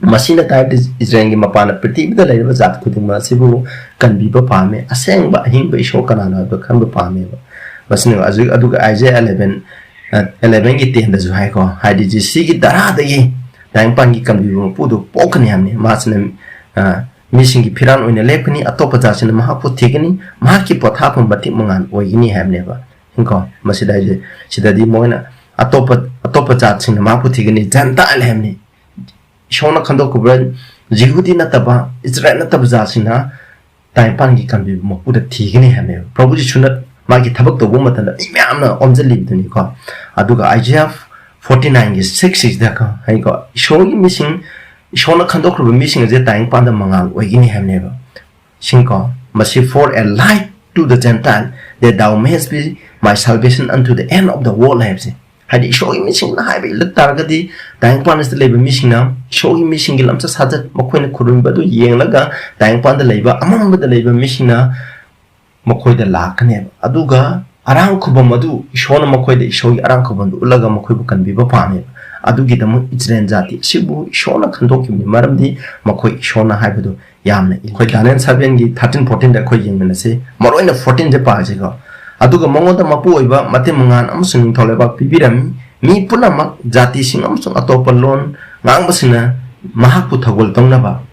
ꯃꯁꯤꯅ ꯇꯥꯏꯕꯗꯤ ꯏꯖꯔꯦꯜꯒꯤ ꯃꯄꯥꯟꯅ ꯄ꯭ꯔꯤꯊꯤꯕꯤꯗ ꯂꯩꯔꯤꯕ ꯖꯥꯠ ꯈꯨꯗꯤꯡꯃꯛ ꯑꯁꯤꯕꯨ ꯀꯟꯕꯤꯕ ꯄꯥꯝꯃꯤ꯫ ꯑꯁꯦꯡꯕ ꯑꯍꯤꯡꯕ ꯏꯁꯣꯔ ꯀꯅꯥꯅꯣ ꯍꯥꯏꯕꯗꯨ ꯈꯟꯕ ꯄꯥꯝꯃꯦꯕ꯫ ꯃꯁꯤꯅ ꯍꯧꯖꯤꯛ, ꯑꯗꯨꯒ ꯑꯥꯏꯖꯤꯌꯥ ꯑꯦꯂꯦꯚꯦꯟ, ꯑ, ꯑꯦꯂꯦꯚꯦꯟꯒꯤ ꯇꯦꯟꯗꯁꯨ ꯍꯥꯏꯀꯣ, ꯍꯥꯏꯗꯤ ꯖꯦꯁꯤꯒꯤ ꯙꯔꯥꯗꯒꯤ ꯇꯥꯏꯕꯪꯄꯥꯟꯒꯤ ꯀꯟꯕꯤꯕ ꯃꯄꯨꯗꯨ ꯄꯣꯛꯀꯅꯤ ꯍꯥꯏꯕꯅꯤ꯫ ꯃꯥꯁꯤꯅ, ꯑ, ꯃꯤꯁꯤꯡꯒꯤ ꯐꯤꯔꯥꯜ ꯑꯣꯏꯅ ꯂꯦꯞꯀꯅꯤ, ꯑꯇꯣꯞꯄ ꯖꯥꯠꯁꯤꯡꯅ ꯃꯍꯥꯛꯄꯨ ꯊꯤꯒꯅꯤ, ꯃꯍꯥꯛꯀꯤ ꯄꯣꯊꯥꯐꯝ ꯃꯇꯤꯛ ꯃꯉꯥꯜ ꯑꯣꯏꯒꯅꯤ ꯍꯥꯏꯕꯅꯦꯕ꯫ ꯀꯣ, ꯃꯁꯤꯗ ꯍꯥꯏꯁꯦ, ꯁꯤꯗꯗꯤ ꯃꯣꯏꯅ ꯑꯇꯣꯞꯄ, ꯑꯇꯣꯞꯄ ꯖꯥꯠꯁꯤꯡꯅ ꯃꯍꯥꯛꯄꯨ ꯊꯤꯒꯅꯤ, ꯖꯦꯟꯇꯥꯏꯜ ꯍꯥꯏꯕꯅꯤ꯫ ꯏꯁꯣꯔꯅ ꯈꯟꯗꯣꯛꯈꯤꯕ ꯖꯤꯍꯨꯗꯤ ꯅꯠꯇꯕ, ꯏꯖꯔꯦꯜ ꯅꯠꯇꯕ ꯖꯥꯠꯁꯤꯡꯅ ꯇꯥꯏꯕꯪꯄꯥꯟꯒꯤ ꯀꯟꯕꯤꯕ ꯃꯄꯨꯗ ꯊꯤꯒꯅꯤ ꯍꯥꯏꯕꯅꯦꯕ꯫ ꯄ꯭ꯔꯚꯨ ꯖꯤꯁꯨꯅ ꯃꯥꯒꯤ ꯊꯕꯛ ꯇꯧꯕ ꯃꯇꯝꯗ ꯃꯤ ꯃꯌꯥꯝꯅ ꯑꯣꯝꯁꯤꯜꯂꯤꯕꯗꯨꯅꯤꯀꯣ꯫ ꯑꯗꯨꯒ ꯑꯥꯏꯖꯤꯌꯥ ꯐꯣꯔꯇꯤ ꯅꯥꯏꯟꯒꯤ ꯁꯤꯛꯁ ꯁꯤꯗ ꯍꯥꯏꯀꯣ, ꯏꯁꯣꯔꯒꯤ ꯃꯤꯁꯤꯡ, ꯏꯁꯣꯔꯅ ꯈꯟꯗꯣꯛꯈ꯭ꯔꯕ ꯃꯤꯁꯤꯡ ꯑꯁꯦ ꯇꯥꯏꯕꯪꯄꯥꯟꯗ ꯃꯉꯥꯜ ꯑꯣꯏꯒꯅꯤ ꯍꯥꯏꯕꯅꯦꯕ꯫ ꯁꯤꯡꯀꯣ, ꯃꯁꯤ "For a light to the Gentile, that thou mayest be my salvation unto the end of the world" ꯍꯥꯏꯕꯁꯦ꯫ ꯍꯥꯏꯗꯤ ꯏꯁꯣꯔꯒꯤ ꯃꯤꯁꯤꯡꯅ ꯍꯥꯏꯕ ꯏꯜꯂꯛ ꯇꯥꯔꯒꯗꯤ, ꯇꯥꯏꯕꯪꯄꯥꯟ ꯑꯁꯤꯗ ꯂꯩꯕ ꯃꯤꯁꯤꯡꯅ ꯏꯁꯣꯔꯒꯤ ꯃꯤꯁꯤꯡꯒꯤ ꯂꯝꯆꯠ ꯁꯥꯖꯠ, ꯃꯈꯣꯏꯅ ꯈꯨꯔꯨꯝꯕ ꯑꯗꯨ ꯌꯦꯡꯂꯒ ꯇꯥꯏꯕꯪꯄꯥꯟꯗ ꯂꯩꯕ ꯑꯃꯝꯕꯗ ꯂꯩꯕ ꯃꯤꯁꯤꯡꯅ ꯃꯈꯣꯏꯗ ꯂꯥꯛꯀꯅꯦꯕ꯫ ꯑꯗꯨꯒ ꯑꯔꯥꯡ ꯈꯨꯕꯝ ꯑꯗꯨ ꯏꯁꯣꯔꯅ ꯃꯈꯣꯏꯗ ꯏꯁꯣꯔꯒꯤ ꯑꯔꯥꯡ ꯈꯨꯕꯝꯗꯨ ꯎꯠꯂꯒ ꯃꯈꯣꯏꯕꯨ ꯀꯟꯕꯤꯕ ꯄꯥꯝꯃꯦꯕ꯫ ꯑꯗꯨꯒꯤꯗꯃꯛ ꯏꯖꯔꯦꯜ ꯖꯥꯇꯤ ꯑꯁꯤꯕꯨ ꯏꯁꯣꯔꯅ ꯈꯟꯗꯣꯛꯈꯤꯕꯅꯤ, ꯃꯔꯝꯗꯤ ꯃꯈꯣꯏ ꯏꯁꯣꯔꯅ ꯍꯥꯏꯕꯗꯨ ꯌꯥꯝꯅ ꯏꯜꯂꯤ꯫ ꯑꯩꯈꯣꯏ ꯗꯥꯅꯤꯌꯦꯜ ꯁꯚꯦꯟꯒꯤ ꯊꯥꯔꯇꯤꯟ ꯐꯣꯔꯇꯤꯟꯗ ꯑꯩꯈꯣꯏ ꯌꯦꯡꯃꯤꯟꯅꯁꯤ꯫ ꯃꯔꯨꯑꯣꯏꯅ ꯐꯣꯔꯇꯤꯟꯁꯦ ꯄꯥꯁꯤꯀꯣ꯫ "ꯑꯗꯨꯒ ꯃꯉꯣꯟꯗ ꯃꯄꯨ ꯑꯣꯏꯕ, ꯃꯇꯤꯛ ꯃꯉꯥꯜ ꯑꯃꯁꯨꯡ ꯅꯤꯡꯊꯧ ꯂꯩꯕꯥꯛ ꯄꯤꯕꯤꯔꯝꯃꯤ꯫ ꯃꯤ ꯄꯨꯝꯅꯃꯛ, ꯖꯥꯇꯤꯁꯤꯡ ꯑꯃꯁꯨꯡ ꯑꯇꯣꯞꯄ ꯂꯣꯟ ꯉꯥꯡꯕꯁꯤꯡꯅ ꯃꯍꯥꯛꯄꯨ ꯊꯧꯒꯜ ꯇꯧꯅꯕ꯫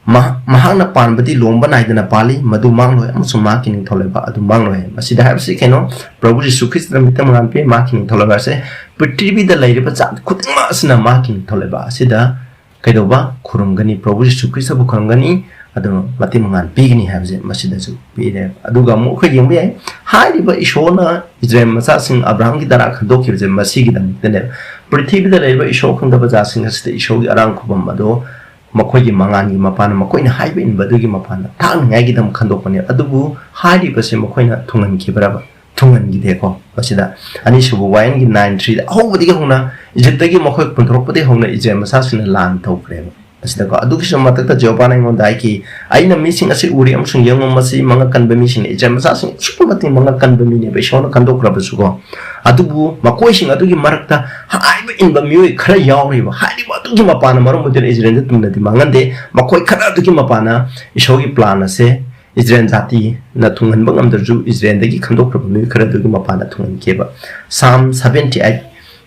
ꯃꯍꯥꯛꯅ ꯄꯥꯟꯕꯗꯤ ꯂꯣꯝꯕ ꯅꯥꯏꯗꯅ ꯄꯥꯜꯂꯤ, ꯃꯗꯨ ꯃꯥꯡꯂꯣꯏ ꯑꯃꯁꯨꯡ ꯃꯍꯥꯛꯀꯤ ꯅꯤꯡꯊꯧ ꯂꯩꯕꯥꯛ ꯑꯗꯨ ꯃꯥꯡꯂꯣꯏ ꯍꯥꯏ꯫ ꯃꯁꯤꯗ ꯍꯥꯏꯕꯁꯤ ꯀꯩꯅꯣ? ꯄ꯭ꯔꯚꯨ ꯖꯤꯁꯨ ꯈ꯭ꯔꯤꯁꯇꯅ ꯃꯤꯇꯝ ꯃꯉꯥꯜ ꯄꯤ, ꯃꯍꯥꯛꯀꯤ ꯅꯤꯡꯊꯧ ꯂꯩꯕꯥꯛ ꯑꯁꯦ ꯄ꯭ꯔꯤꯊꯤꯕꯤꯗ ꯂꯩꯔꯤꯕ ꯖꯥꯠ ꯈꯨꯗꯤꯡꯃꯛ ꯑꯁꯤꯅ ꯃꯍꯥꯛꯀꯤ ꯅꯤꯡꯊꯧ ꯂꯩꯕꯥꯛ ꯑꯁꯤꯗ ꯀꯩꯗꯧꯕ? ꯈꯨꯔꯨꯝꯒꯅꯤ, ꯄ꯭ꯔꯚꯨ ꯖꯤꯁꯨ ꯈ꯭ꯔꯤꯁꯇꯕꯨ ꯈꯨꯔꯨꯝꯒꯅꯤ, ꯑꯗꯨ ꯃꯇꯤꯛ ꯃꯉꯥꯜ ꯄꯤꯒꯅꯤ ꯍꯥꯏꯕꯁꯦ ꯃꯁꯤꯗꯁꯨ ꯄꯤꯔꯦ꯫ ꯑꯗꯨꯒ ꯑꯃꯨꯛ ꯑꯩꯈꯣꯏ ꯌꯦꯡꯕ ꯌꯥꯏ, ꯍꯥꯏꯔꯤꯕ ꯏꯁꯣꯔꯅ ꯏꯖꯔꯦꯜ ꯃꯆꯥꯁꯤꯡ ꯑꯕ꯭ꯔꯥꯍꯝꯒꯤ ꯗꯔꯥ ꯈꯟꯗꯣꯛꯈꯤꯕꯁꯦ ꯃꯁꯤꯒꯤꯗꯃꯛꯇꯅꯦꯕ꯫ ꯄ꯭ꯔꯤꯊꯤꯕꯤꯗ ꯂꯩꯔꯤꯕ ꯏꯁꯣꯔ ꯈꯪꯗꯕ ꯖꯥꯠꯁꯤꯡ ꯑꯁꯤꯗ ꯏꯁꯣꯔꯒꯤ ꯑꯔꯥꯡ ꯈꯨꯕꯝ ꯑꯗꯣ ꯃꯈꯣꯏꯒꯤ ꯃꯉꯥꯜꯒꯤ ꯃꯄꯥꯟꯅ ꯃꯈꯣꯏꯅ ꯍꯥꯏꯕ ꯏꯟꯕ ꯑꯗꯨꯒꯤ ꯃꯄꯥꯟꯗ ꯊꯥꯛꯅꯤꯡꯉꯥꯏꯒꯤꯗꯃꯛ ꯈꯟꯗꯣꯛꯄꯅꯦ꯫ ꯑꯗꯨꯕꯨ ꯍꯥꯏꯔꯤꯕꯁꯦ ꯃꯈꯣꯏꯅ ꯊꯨꯡꯍꯟꯈꯤꯕ꯭ꯔꯕ? ꯊꯨꯡꯍꯟꯈꯤꯗꯦꯀꯣ꯫ ꯃꯁꯤꯗ ꯑꯅꯤꯁꯨꯕ ꯋꯥꯌꯦꯜꯒꯤ nine three ꯗ ꯑꯍꯧꯕꯗꯒꯤ ꯍꯧꯅ, ꯏꯖꯤꯞꯇꯒꯤ ꯃꯈꯣꯏ ꯄꯨꯊꯣꯔꯛꯄꯗꯒꯤ ꯍꯧꯅ ꯏꯖꯔꯦꯜ ꯃꯆꯥꯁꯤꯡꯅ ꯂꯥꯟ ꯇꯧꯈ꯭ꯔꯦꯕ꯫ ꯑꯁꯤꯗꯀꯣ, ꯑꯗꯨꯒꯤꯁꯨ ꯃꯊꯛꯇ ꯖꯦꯍꯣꯚꯥꯅ ꯑꯩꯉꯣꯟꯗ ꯍꯥꯏꯈꯤ, "ꯑꯩꯅ ꯃꯤꯁꯤꯡ ꯑꯁꯤ ꯎꯔꯤ ꯑꯃꯁꯨꯡ ꯌꯦꯡꯉꯨ, ꯃꯁꯤ ꯃꯉꯛ ꯀꯟꯕ ꯃꯤꯁꯤꯡꯅꯤ꯫" ꯏꯖꯔꯦꯜ ꯃꯆꯥꯁꯤꯡ ꯑꯁꯨꯛꯀꯤ ꯃꯇꯤꯛ ꯃꯉꯛ ꯀꯟꯕ ꯃꯤꯅꯦꯕ, ꯏꯁꯣꯔꯅ ꯈꯟꯗꯣꯛꯈ꯭ꯔꯕꯁꯨꯀꯣ꯫ ꯑꯗꯨꯕꯨ ꯃꯈꯣꯏꯁꯤꯡ ꯑꯗꯨꯒꯤ ꯃꯔꯛꯇ ꯍꯥꯏꯕ ꯏꯟꯕ ꯃꯤꯑꯣꯏ ꯈꯔ ꯌꯥꯎꯔꯤꯕ, ꯍꯥꯏꯔꯤꯕ ꯑꯗꯨꯒꯤ ꯃꯄꯥꯟꯅ ꯃꯔꯝ ꯑꯣꯏꯗꯨꯅ ꯏꯖꯔꯦꯜꯗ ꯇꯨꯡꯗꯗꯤ ꯃꯥꯡꯍꯟꯗꯦ꯫ ꯃꯈꯣꯏ ꯈꯔ ꯑꯗꯨꯒꯤ ꯃꯄꯥꯟꯅ ꯏꯁꯣꯔꯒꯤ ꯄ꯭ꯂꯥꯟ ꯑꯁꯦ ꯏꯖꯔꯦꯜ ꯖꯥꯇꯤꯅ ꯊꯨꯡꯍꯟꯕ ꯉꯝꯗ꯭ꯔꯁꯨ, ꯏꯖꯔꯦꯜꯗꯒꯤ ꯈꯟꯗꯣꯛꯈ꯭ꯔꯕ ꯃꯤꯑꯣꯏ ꯈꯔ ꯑꯗꯨꯒꯤ ꯃꯄꯥꯟꯗ ꯊꯨꯡꯍꯟꯈꯤꯑꯕ꯫ ꯁꯥꯝ seventy eight,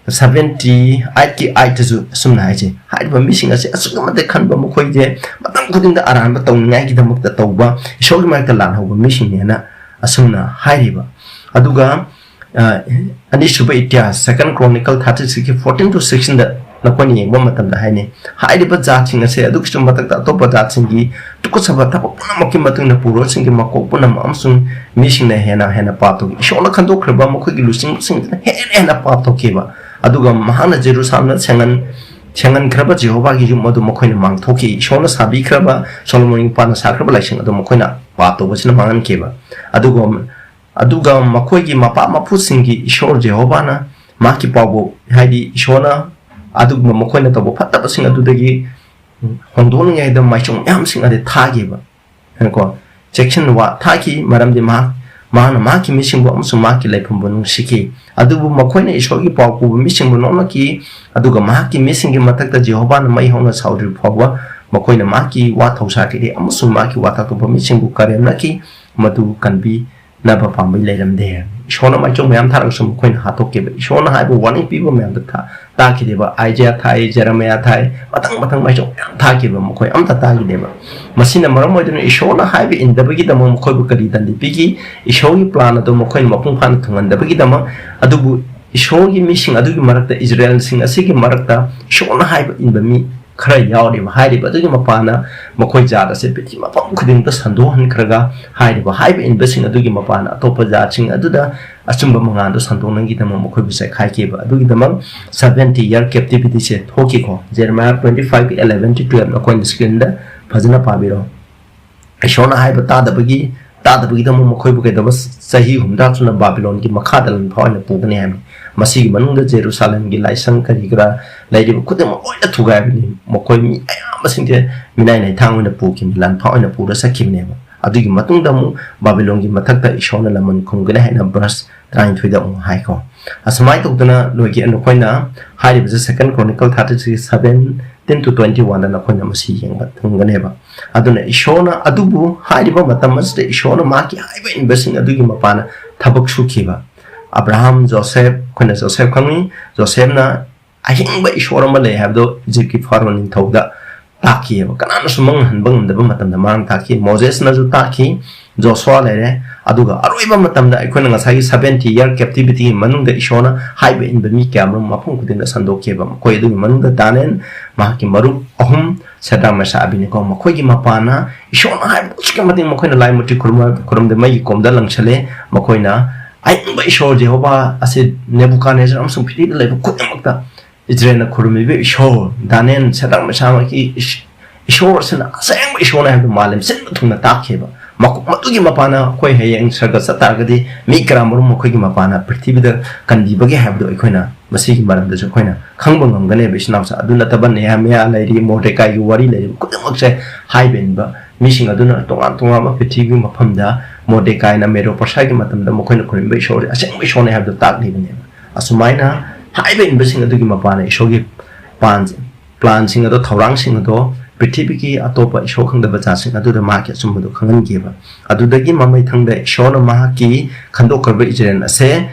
seventy eight ꯀꯤ eight ꯇꯁꯨ ꯑꯁꯨꯝꯅ ꯍꯥꯏꯖꯩ, ꯍꯥꯏꯔꯤꯕ ꯃꯤꯁꯤꯡ ꯑꯁꯤ ꯑꯁꯨꯛꯀꯤ ꯃꯇꯤꯛ ꯈꯟꯕ, ꯃꯈꯣꯏꯁꯦ ꯃꯇꯝ ꯈꯨꯗꯤꯡꯗ ꯑꯔꯥꯟꯕ ꯇꯧꯅꯤꯡꯉꯥꯏꯒꯤꯗꯃꯛꯇ ꯇꯧꯕ, ꯏꯁꯣꯔꯒꯤ ꯃꯥꯏꯛꯇ ꯂꯥꯟꯍꯧꯕ ꯃꯤꯁꯤꯡꯅꯦꯅ ꯑꯁꯨꯝꯅ ꯍꯥꯏꯔꯤꯕ꯫ ꯑꯗꯨꯒ, ꯑ, ꯑꯅꯤꯁꯨꯕ ꯏꯇꯤꯍꯥꯁ, Second Chronicle thirty six ꯀꯤ fourteen to sixteen ꯗ ꯅꯈꯣꯏꯅ ꯌꯦꯡꯕ ꯃꯇꯝꯗ ꯍꯥꯏꯅꯩ, ꯍꯥꯏꯔꯤꯕ ꯖꯥꯠꯁꯤꯡ ꯑꯁꯦ ꯑꯗꯨꯒꯤꯁꯨ ꯃꯊꯛꯇ ꯑꯇꯣꯞꯄ ꯖꯥꯠꯁꯤꯡꯒꯤ ꯇꯨꯀꯠꯆꯕ ꯊꯕꯛ ꯄꯨꯝꯅꯃꯛꯀꯤ ꯃꯇꯨꯡ ꯏꯟꯅ ꯄꯨꯔꯣꯜꯁꯤꯡꯒꯤ ꯃꯀꯣꯛ ꯄꯨꯝꯅꯃꯛ ꯑꯃꯁꯨꯡ ꯃꯤꯁꯤꯡꯅ ꯍꯦꯟꯅ ꯍꯦꯟꯅ ꯄꯥꯞ ꯇꯧꯈꯤ꯫ ꯏꯁꯣꯔꯅ ꯈꯟꯗꯣꯛꯈ꯭ꯔꯕ ꯃꯈꯣꯏꯒꯤ ꯂꯨꯆꯤꯡꯕꯁꯤꯡꯗꯨꯅ ꯍꯦꯟꯅ ꯍꯦꯟꯅ ꯄꯥꯞ ꯇꯧꯈꯤꯕ꯫ ꯑꯗꯨꯒ ꯃꯍꯥꯛꯅ ꯖꯦꯔꯨꯁꯥꯂꯦꯝꯗ ꯁꯦꯡꯍꯟ-, ꯁꯦꯡꯍꯟꯈ꯭ꯔꯕ ꯖꯦꯍꯣꯚꯥꯒꯤ ꯌꯨꯝ ꯑꯗꯨ ꯃꯈꯣꯏꯅ ꯃꯥꯡꯊꯣꯛꯈꯤ꯫ ꯏꯁꯣꯔꯅ ꯁꯥꯕꯤꯈ꯭ꯔꯕ, ꯁꯣꯂꯣꯃꯣꯟꯒꯤ ꯅꯨꯄꯥꯅ ꯁꯥꯈ꯭ꯔꯕ ꯂꯥꯏꯁꯪ ꯑꯗꯨ ꯃꯈꯣꯏꯅ ꯄꯥꯞ ꯇꯧꯕꯁꯤꯅ ꯃꯥꯡꯍꯟꯈꯤꯕ꯫ ꯑꯗꯨꯒ ꯑꯗꯨꯒ ꯃꯈꯣꯏꯒꯤ ꯃꯄꯥ ꯃꯄꯨꯁꯤꯡꯒꯤ ꯏꯁꯣꯔ ꯖꯦꯍꯣꯚꯥꯅ ꯃꯍꯥꯛꯀꯤ ꯄꯥꯎꯕꯨ, ꯍꯥꯏꯗꯤ ꯏꯁꯣꯔꯅ ꯑꯗꯨꯒꯨꯝꯕ ꯃꯈꯣꯏꯅ ꯇꯧꯕ ꯐꯠꯇꯕꯁꯤꯡ ꯑꯗꯨꯗꯒꯤ ꯍꯣꯡꯗꯣꯛꯅꯤꯡꯉꯥꯏꯗ ꯃꯥꯏꯁꯣꯡ ꯃꯌꯥꯝꯁꯤꯡ ꯑꯗꯨ ꯊꯥꯈꯤꯕ꯫ ꯀꯣ, ꯆꯦꯛꯁꯤꯟꯋꯥ ꯊꯥꯈꯤ, ꯃꯔꯝꯗꯤ ꯃꯍꯥꯛ, ꯃꯍꯥꯛꯅ ꯃꯍꯥꯛꯀꯤ ꯃꯤꯁꯤꯡꯕꯨ ꯑꯃꯁꯨꯡ ꯃꯍꯥꯛꯀꯤ ꯂꯩꯐꯝꯕꯨ ꯅꯨꯡꯁꯤꯈꯤ꯫ ꯑꯗꯨꯕꯨ ꯃꯈꯣꯏꯅ ꯏꯁꯣꯔꯒꯤ ꯄꯥꯎ ꯄꯨꯕ ꯃꯤꯁꯤꯡꯕꯨ ꯅꯣꯛꯅꯈꯤ, ꯑꯗꯨꯒ ꯃꯍꯥꯛꯀꯤ ꯃꯤꯁꯤꯡꯒꯤ ꯃꯊꯛꯇ ꯖꯦꯍꯣꯚꯥꯅ ꯃꯩ ꯍꯧꯅ ꯁꯥꯎꯗ꯭ꯔꯤꯕ ꯐꯥꯎꯕ ꯃꯈꯣꯏꯅ ꯃꯍꯥꯛꯀꯤ ꯋꯥ ꯊꯧꯁꯥꯈꯤꯗꯦ, ꯑꯃꯁꯨꯡ ꯃꯍꯥꯛꯀꯤ ꯋꯥ ꯊꯥꯗꯣꯛꯄ ꯃꯤꯁꯤꯡꯕꯨ ꯀꯔꯦꯝꯅꯈꯤ, ꯃꯗꯨ ꯀꯟꯕꯤ-, ꯅꯕ ꯄꯥꯝꯕꯩ ꯂꯩꯔꯝꯗꯦ꯫ ꯏꯁꯣꯔꯅ ꯃꯥꯏꯆꯧ ꯃꯌꯥꯝ ꯊꯥꯔꯛꯁꯨ ꯃꯈꯣꯏꯅ ꯍꯥꯠꯇꯣꯛꯈꯤꯕ, ꯏꯁꯣꯔꯅ ꯍꯥꯏꯕ ꯋꯥꯔꯅꯤꯡ ꯄꯤꯕ ꯃꯌꯥꯝꯗꯣ ꯊꯥ-, ꯇꯥꯈꯤꯗꯦꯕ꯫ ꯑꯥꯏꯖꯌꯥ ꯊꯥꯏ, ꯖꯦꯔꯦꯃꯤꯌꯥ ꯊꯥꯏ, ꯃꯊꯪ ꯃꯊꯪ ꯃꯥꯏꯆꯧ ꯃꯌꯥꯝ ꯊꯥꯈꯤꯕ, ꯃꯈꯣꯏ ꯑꯝꯇ ꯇꯥꯈꯤꯗꯦꯕ꯫ ꯃꯁꯤꯅ ꯃꯔꯝ ꯑꯣꯏꯗꯨꯅ ꯏꯁꯣꯔꯅ ꯍꯥꯏꯕ ꯏꯟꯗꯕꯒꯤꯗꯃꯛ ꯃꯈꯣꯏꯕꯨ ꯀꯔꯤ ꯗꯟꯗꯤ ꯄꯤꯈꯤ? ꯏꯁꯣꯔꯒꯤ ꯄ꯭ꯂꯥꯟ ꯑꯗꯨ ꯃꯈꯣꯏꯅ ꯃꯄꯨꯡ ꯐꯥꯅ ꯊꯨꯡꯍꯟꯗꯕꯒꯤꯗꯃꯛ꯫ ꯑꯗꯨꯕꯨ ꯏꯁꯣꯔꯒꯤ ꯃꯤꯁꯤꯡ ꯑꯗꯨꯒꯤ ꯃꯔꯛꯇ, ꯏꯖꯔꯦꯜꯁꯤꯡ ꯑꯁꯤꯒꯤ ꯃꯔꯛꯇ ꯏꯁꯣꯔꯅ ꯍꯥꯏꯕ ꯏꯟꯕ ꯃꯤ ꯈꯔ ꯌꯥꯎꯔꯤꯕ꯫ ꯍꯥꯏꯔꯤꯕ ꯑꯗꯨꯒꯤ ꯃꯄꯥꯅ ꯃꯈꯣꯏ ꯖꯥꯠ ꯑꯁꯦ ꯄ꯭ꯔꯤꯊꯤꯕꯤ ꯃꯐꯝ ꯈꯨꯗꯤꯡꯗ ꯁꯟꯗꯣꯛꯍꯟꯈ꯭ꯔꯒ, ꯍꯥꯏꯔꯤꯕ ꯍꯥꯏꯕ ꯏꯟꯕꯁꯤꯡ ꯑꯗꯨꯒꯤ ꯃꯄꯥꯅ ꯑꯇꯣꯞꯄ ꯖꯥꯠꯁꯤꯡ ꯑꯗꯨꯗ ꯑꯆꯨꯝꯕ ꯃꯉꯥꯜꯗꯨ ꯁꯟꯗꯣꯛꯅꯕꯒꯤꯗꯃꯛ ꯃꯈꯣꯏꯕꯨ ꯆꯥꯏꯈꯥꯏꯈꯤꯕ꯫ ꯑꯗꯨꯒꯤꯗꯃꯛ seventy year captivity say ꯊꯣꯛꯈꯤꯀꯣ꯫ ꯖꯦꯔꯦꯃꯤꯌꯥ twenty five eleven to twelve ꯑꯩꯈꯣꯏꯅ screen ꯗ ꯐꯖꯅ ꯄꯥꯕꯤꯔꯣ꯫ ꯏꯁꯣꯔꯅ ꯍꯥꯏꯕ ꯇꯥꯗꯕꯒꯤ, ꯇꯥꯗꯕꯒꯤꯗꯃꯛ ꯃꯈꯣꯏꯕꯨ ꯀꯩꯗꯧꯕ, ꯆꯍꯤ ꯍꯨꯝꯗ꯭ꯔꯥ ꯁꯨꯅ ꯕꯥꯕꯤꯂꯣꯟꯒꯤ ꯃꯈꯥꯗ ꯂꯥꯟꯐꯥ ꯑꯣꯏꯅ ꯄꯨꯒꯅꯤ ꯍꯥꯏꯕꯅꯤ꯫ ꯃꯁꯤꯒꯤ ꯃꯅꯨꯡꯗ ꯖꯦꯔꯨꯁꯥꯂꯦꯝꯒꯤ ꯂꯥꯏꯁꯪ ꯀꯔꯤ ꯀꯔꯥ ꯂꯩꯔꯤꯕ ꯈꯨꯗꯤꯡꯃꯛ ꯂꯣꯏꯅ ꯊꯨꯒꯥꯏꯕꯅꯤ꯫ ꯃꯈꯣꯏ ꯃꯤ ꯑꯌꯥꯝꯕꯁꯤꯡꯁꯦ ꯃꯤꯅꯥꯏ ꯅꯥꯏꯊꯥꯡ ꯑꯣꯏꯅ ꯄꯨꯈꯤꯕꯅꯤ, ꯂꯥꯟꯐꯥ ꯑꯣꯏꯅ ꯄꯨꯔ ꯆꯠꯈꯤꯕꯅꯦꯕ꯫ ꯑꯗꯨꯒꯤ ꯃꯇꯨꯡꯗ ꯑꯃꯨꯛ ꯕꯥꯕꯤꯂꯣꯟꯒꯤ ꯃꯊꯛꯇ ꯏꯁꯣꯔꯅ ꯂꯃꯟ ꯈꯨꯝꯒꯅꯤ ꯍꯥꯏꯅ verse ꯇꯔꯥꯅꯤꯊꯣꯏꯗ ꯑꯃꯨꯛ ꯍꯥꯏꯀꯣ꯫ ꯑꯁꯨꯃꯥꯏꯅ ꯇꯧꯗꯅ ꯅꯣꯏꯒꯤ, ꯅꯈꯣꯏꯅ ꯍꯥꯏꯔꯤꯕꯁꯦ Second Chronicle thirty six seventeen to twenty one ꯗ ꯅꯈꯣꯏꯅ ꯃꯁꯤ ꯌꯦꯡꯕ ꯐꯪꯒꯅꯦꯕ꯫ ꯑꯗꯨꯅ ꯏꯁꯣꯔꯅ, ꯑꯗꯨꯕꯨ ꯍꯥꯏꯔꯤꯕ ꯃꯇꯝ ꯑꯁꯤꯗ ꯏꯁꯣꯔꯅ ꯃꯍꯥꯛꯀꯤ ꯍꯥꯏꯕ ꯏꯟꯕꯁꯤꯡ ꯑꯗꯨꯒꯤ ꯃꯄꯥꯟꯅ ꯊꯕꯛ ꯁꯨꯈꯤꯕ꯫ ꯑꯕ꯭ꯔꯥꯍꯥꯝ, ꯖꯣꯁꯦꯐ, ꯑꯩꯈꯣꯏꯅ ꯖꯣꯁꯦꯐ ꯈꯪꯉꯤ꯫ ꯖꯣꯁꯦꯐꯅ ꯑꯍꯤꯡꯕ ꯏꯁꯣꯔ ꯑꯃ ꯂꯩ ꯍꯥꯏꯕꯗꯣ ꯏꯖꯤꯞꯀꯤ ꯐꯥꯔꯣ ꯅꯤꯡꯊꯧꯗ ꯇꯥꯛꯈꯤꯑꯕ꯫ ꯀꯅꯥꯅꯁꯨ ꯃꯪꯍꯟꯕ ꯉꯝꯗꯕ ꯃꯇꯝꯗ ꯃꯥꯅ ꯇꯥꯛꯈꯤ꯫ ꯃꯣꯖꯦꯁꯅꯁꯨ ꯇꯥꯛꯈꯤ, ꯖꯣꯁꯨꯋꯥ ꯂꯩꯔꯦ, ꯑꯗꯨꯒ ꯑꯔꯣꯏꯕ ꯃꯇꯝꯗ ꯑꯩꯈꯣꯏꯅ ꯉꯁꯥꯏꯒꯤ seventy year captivity ꯒꯤ ꯃꯅꯨꯡꯗ ꯏꯁꯣꯔꯅ ꯍꯥꯏꯕ ꯏꯟꯕ ꯃꯤ ꯀꯌꯥ ꯑꯃꯔꯣꯝ ꯃꯐꯝ ꯈꯨꯗꯤꯡꯗ ꯁꯟꯗꯣꯛꯈꯤꯑꯕ꯫ ꯃꯈꯣꯏ ꯑꯗꯨꯒꯤ ꯃꯅꯨꯡꯗ ꯗꯥꯅꯦꯜ, ꯃꯍꯥꯛꯀꯤ ꯃꯔꯨꯞ ꯑꯍꯨꯝ, ꯁꯦꯗ꯭ꯔꯥꯛ, ꯃꯦꯁꯥꯛ, ꯑꯕꯦꯗꯅꯦꯒꯣ, ꯃꯈꯣꯏꯒꯤ ꯃꯄꯥꯟꯅ ꯏꯁꯣꯔꯅ ꯍꯥꯏꯕ ꯑꯁꯨꯛꯀꯤ ꯃꯇꯤꯛ ꯃꯈꯣꯏꯅ ꯂꯥꯏ ꯃꯨꯔꯇꯤ ꯈꯨꯔꯨꯝꯕ-, ꯈꯨꯔꯨꯝꯗ ꯃꯩꯒꯤ ꯀꯣꯝꯗ ꯂꯪꯁꯜꯂꯦ꯫ ꯃꯈꯣꯏꯅ ꯑꯍꯤꯡꯕ ꯏꯁꯣꯔ ꯖꯦꯍꯣꯚꯥ ꯑꯁꯤ ꯅꯦꯕꯨꯀꯥꯗꯅꯦꯖꯔ ꯑꯃꯁꯨꯡ ꯄ꯭ꯔꯤꯊꯤꯕꯤꯗ ꯂꯩꯕ ꯈꯨꯗꯤꯡꯃꯛꯇ ꯏꯖꯔꯦꯜꯅ ꯈꯨꯔꯨꯝꯃꯤꯕ ꯏꯁꯣꯔ, ꯗꯥꯅꯦꯜ, ꯁꯦꯗ꯭ꯔꯥꯛ, ꯃꯦꯁꯥꯛ, ꯃꯍꯥꯛꯀꯤ ꯏꯁ-, ꯏꯁꯣꯔ ꯑꯁꯤꯅ ꯑꯁꯦꯡꯕ ꯏꯁꯣꯔꯅꯤ ꯍꯥꯏꯕꯗꯨ ꯃꯥꯂꯦꯝ ꯁꯤꯟꯕ ꯊꯨꯡꯅ ꯇꯥꯛꯈꯤꯕ꯫ ꯃꯈꯣ-, ꯃꯗꯨꯒꯤ ꯃꯄꯥꯟꯅ ꯑꯩꯈꯣꯏ ꯍꯌꯦꯡ ꯁꯔꯒ ꯆꯠ ꯇꯥꯔꯒꯗꯤ ꯃꯤ ꯀꯌꯥꯃꯔꯨꯝ ꯃꯈꯣꯏꯒꯤ ꯃꯄꯥꯟꯅ ꯄ꯭ꯔꯤꯊꯤꯕꯤꯗ ꯀꯟꯕꯤꯕꯒꯦ ꯍꯥꯏꯕꯗꯨ ꯑꯩꯈꯣꯏꯅ ꯃꯁꯤꯒꯤ ꯃꯔꯝꯗꯁꯨ ꯑꯩꯈꯣꯏꯅ ꯈꯪꯕ ꯉꯝꯒꯅꯦꯕ, ꯏꯆꯤꯟ ꯏꯅꯥꯎꯁꯦ꯫ ꯑꯗꯨ ꯅꯠꯇꯕ ꯅꯦꯍꯦꯃꯤꯌꯥ ꯂꯩꯔꯤ, ꯃꯣꯔꯗꯦꯀꯥꯏꯒꯤ ꯋꯥꯔꯤ ꯂꯩꯔꯤꯕ ꯈꯨꯗꯤꯡꯃꯛꯁꯦ ꯍꯥꯏꯕ ꯏꯟꯕ ꯃꯤꯁꯤꯡ ꯑꯗꯨꯅ ꯇꯣꯉꯥꯟ ꯇꯣꯉꯥꯟꯕ ꯄ꯭ꯔꯤꯊꯤꯕꯤꯒꯤ ꯃꯐꯝꯗ ꯃꯣꯔꯗꯦꯀꯥꯏꯅ ꯃꯦꯗꯣ ꯄꯔꯁꯤꯌꯥꯒꯤ ꯃꯇꯝꯗ ꯃꯈꯣꯏꯅ ꯈꯨꯔꯨꯝꯕ ꯏꯁꯣꯔꯁꯦ ꯑꯁꯦꯡꯕ ꯏꯁꯣꯔꯅꯤ ꯍꯥꯏꯕꯗꯨ ꯇꯥꯛꯂꯤꯕꯅꯦꯕ꯫ ꯑꯁꯨꯃꯥꯏꯅ ꯍꯥꯏꯕ ꯏꯟꯕꯁꯤꯡ ꯑꯗꯨꯒꯤ ꯃꯄꯥꯟꯅ ꯏꯁꯣꯔꯒꯤ ꯄꯥꯟ-, ꯄ꯭ꯂꯥꯟꯁꯤꯡ ꯑꯗꯣ, ꯊꯧꯔꯥꯡꯁꯤꯡ ꯑꯗꯣ ꯄ꯭ꯔꯤꯊꯤꯕꯤꯒꯤ ꯑꯇꯣꯞꯄ ꯏꯁꯣꯔ ꯈꯪꯗꯕ ꯖꯥꯠꯁꯤꯡ ꯑꯗꯨꯗ ꯃꯍꯥꯛꯀꯤ ꯑꯆꯨꯝꯕꯗꯨ ꯈꯪꯍꯟꯈꯤꯕ꯫ ꯑꯗꯨꯗꯒꯤ ꯃꯃꯩꯊꯪꯗ ꯏꯁꯣꯔꯅ ꯃꯍꯥꯛꯀꯤ ꯈꯟꯗꯣꯛꯈ꯭ꯔꯕ ꯏꯖꯔꯦꯜ ꯑꯁꯦ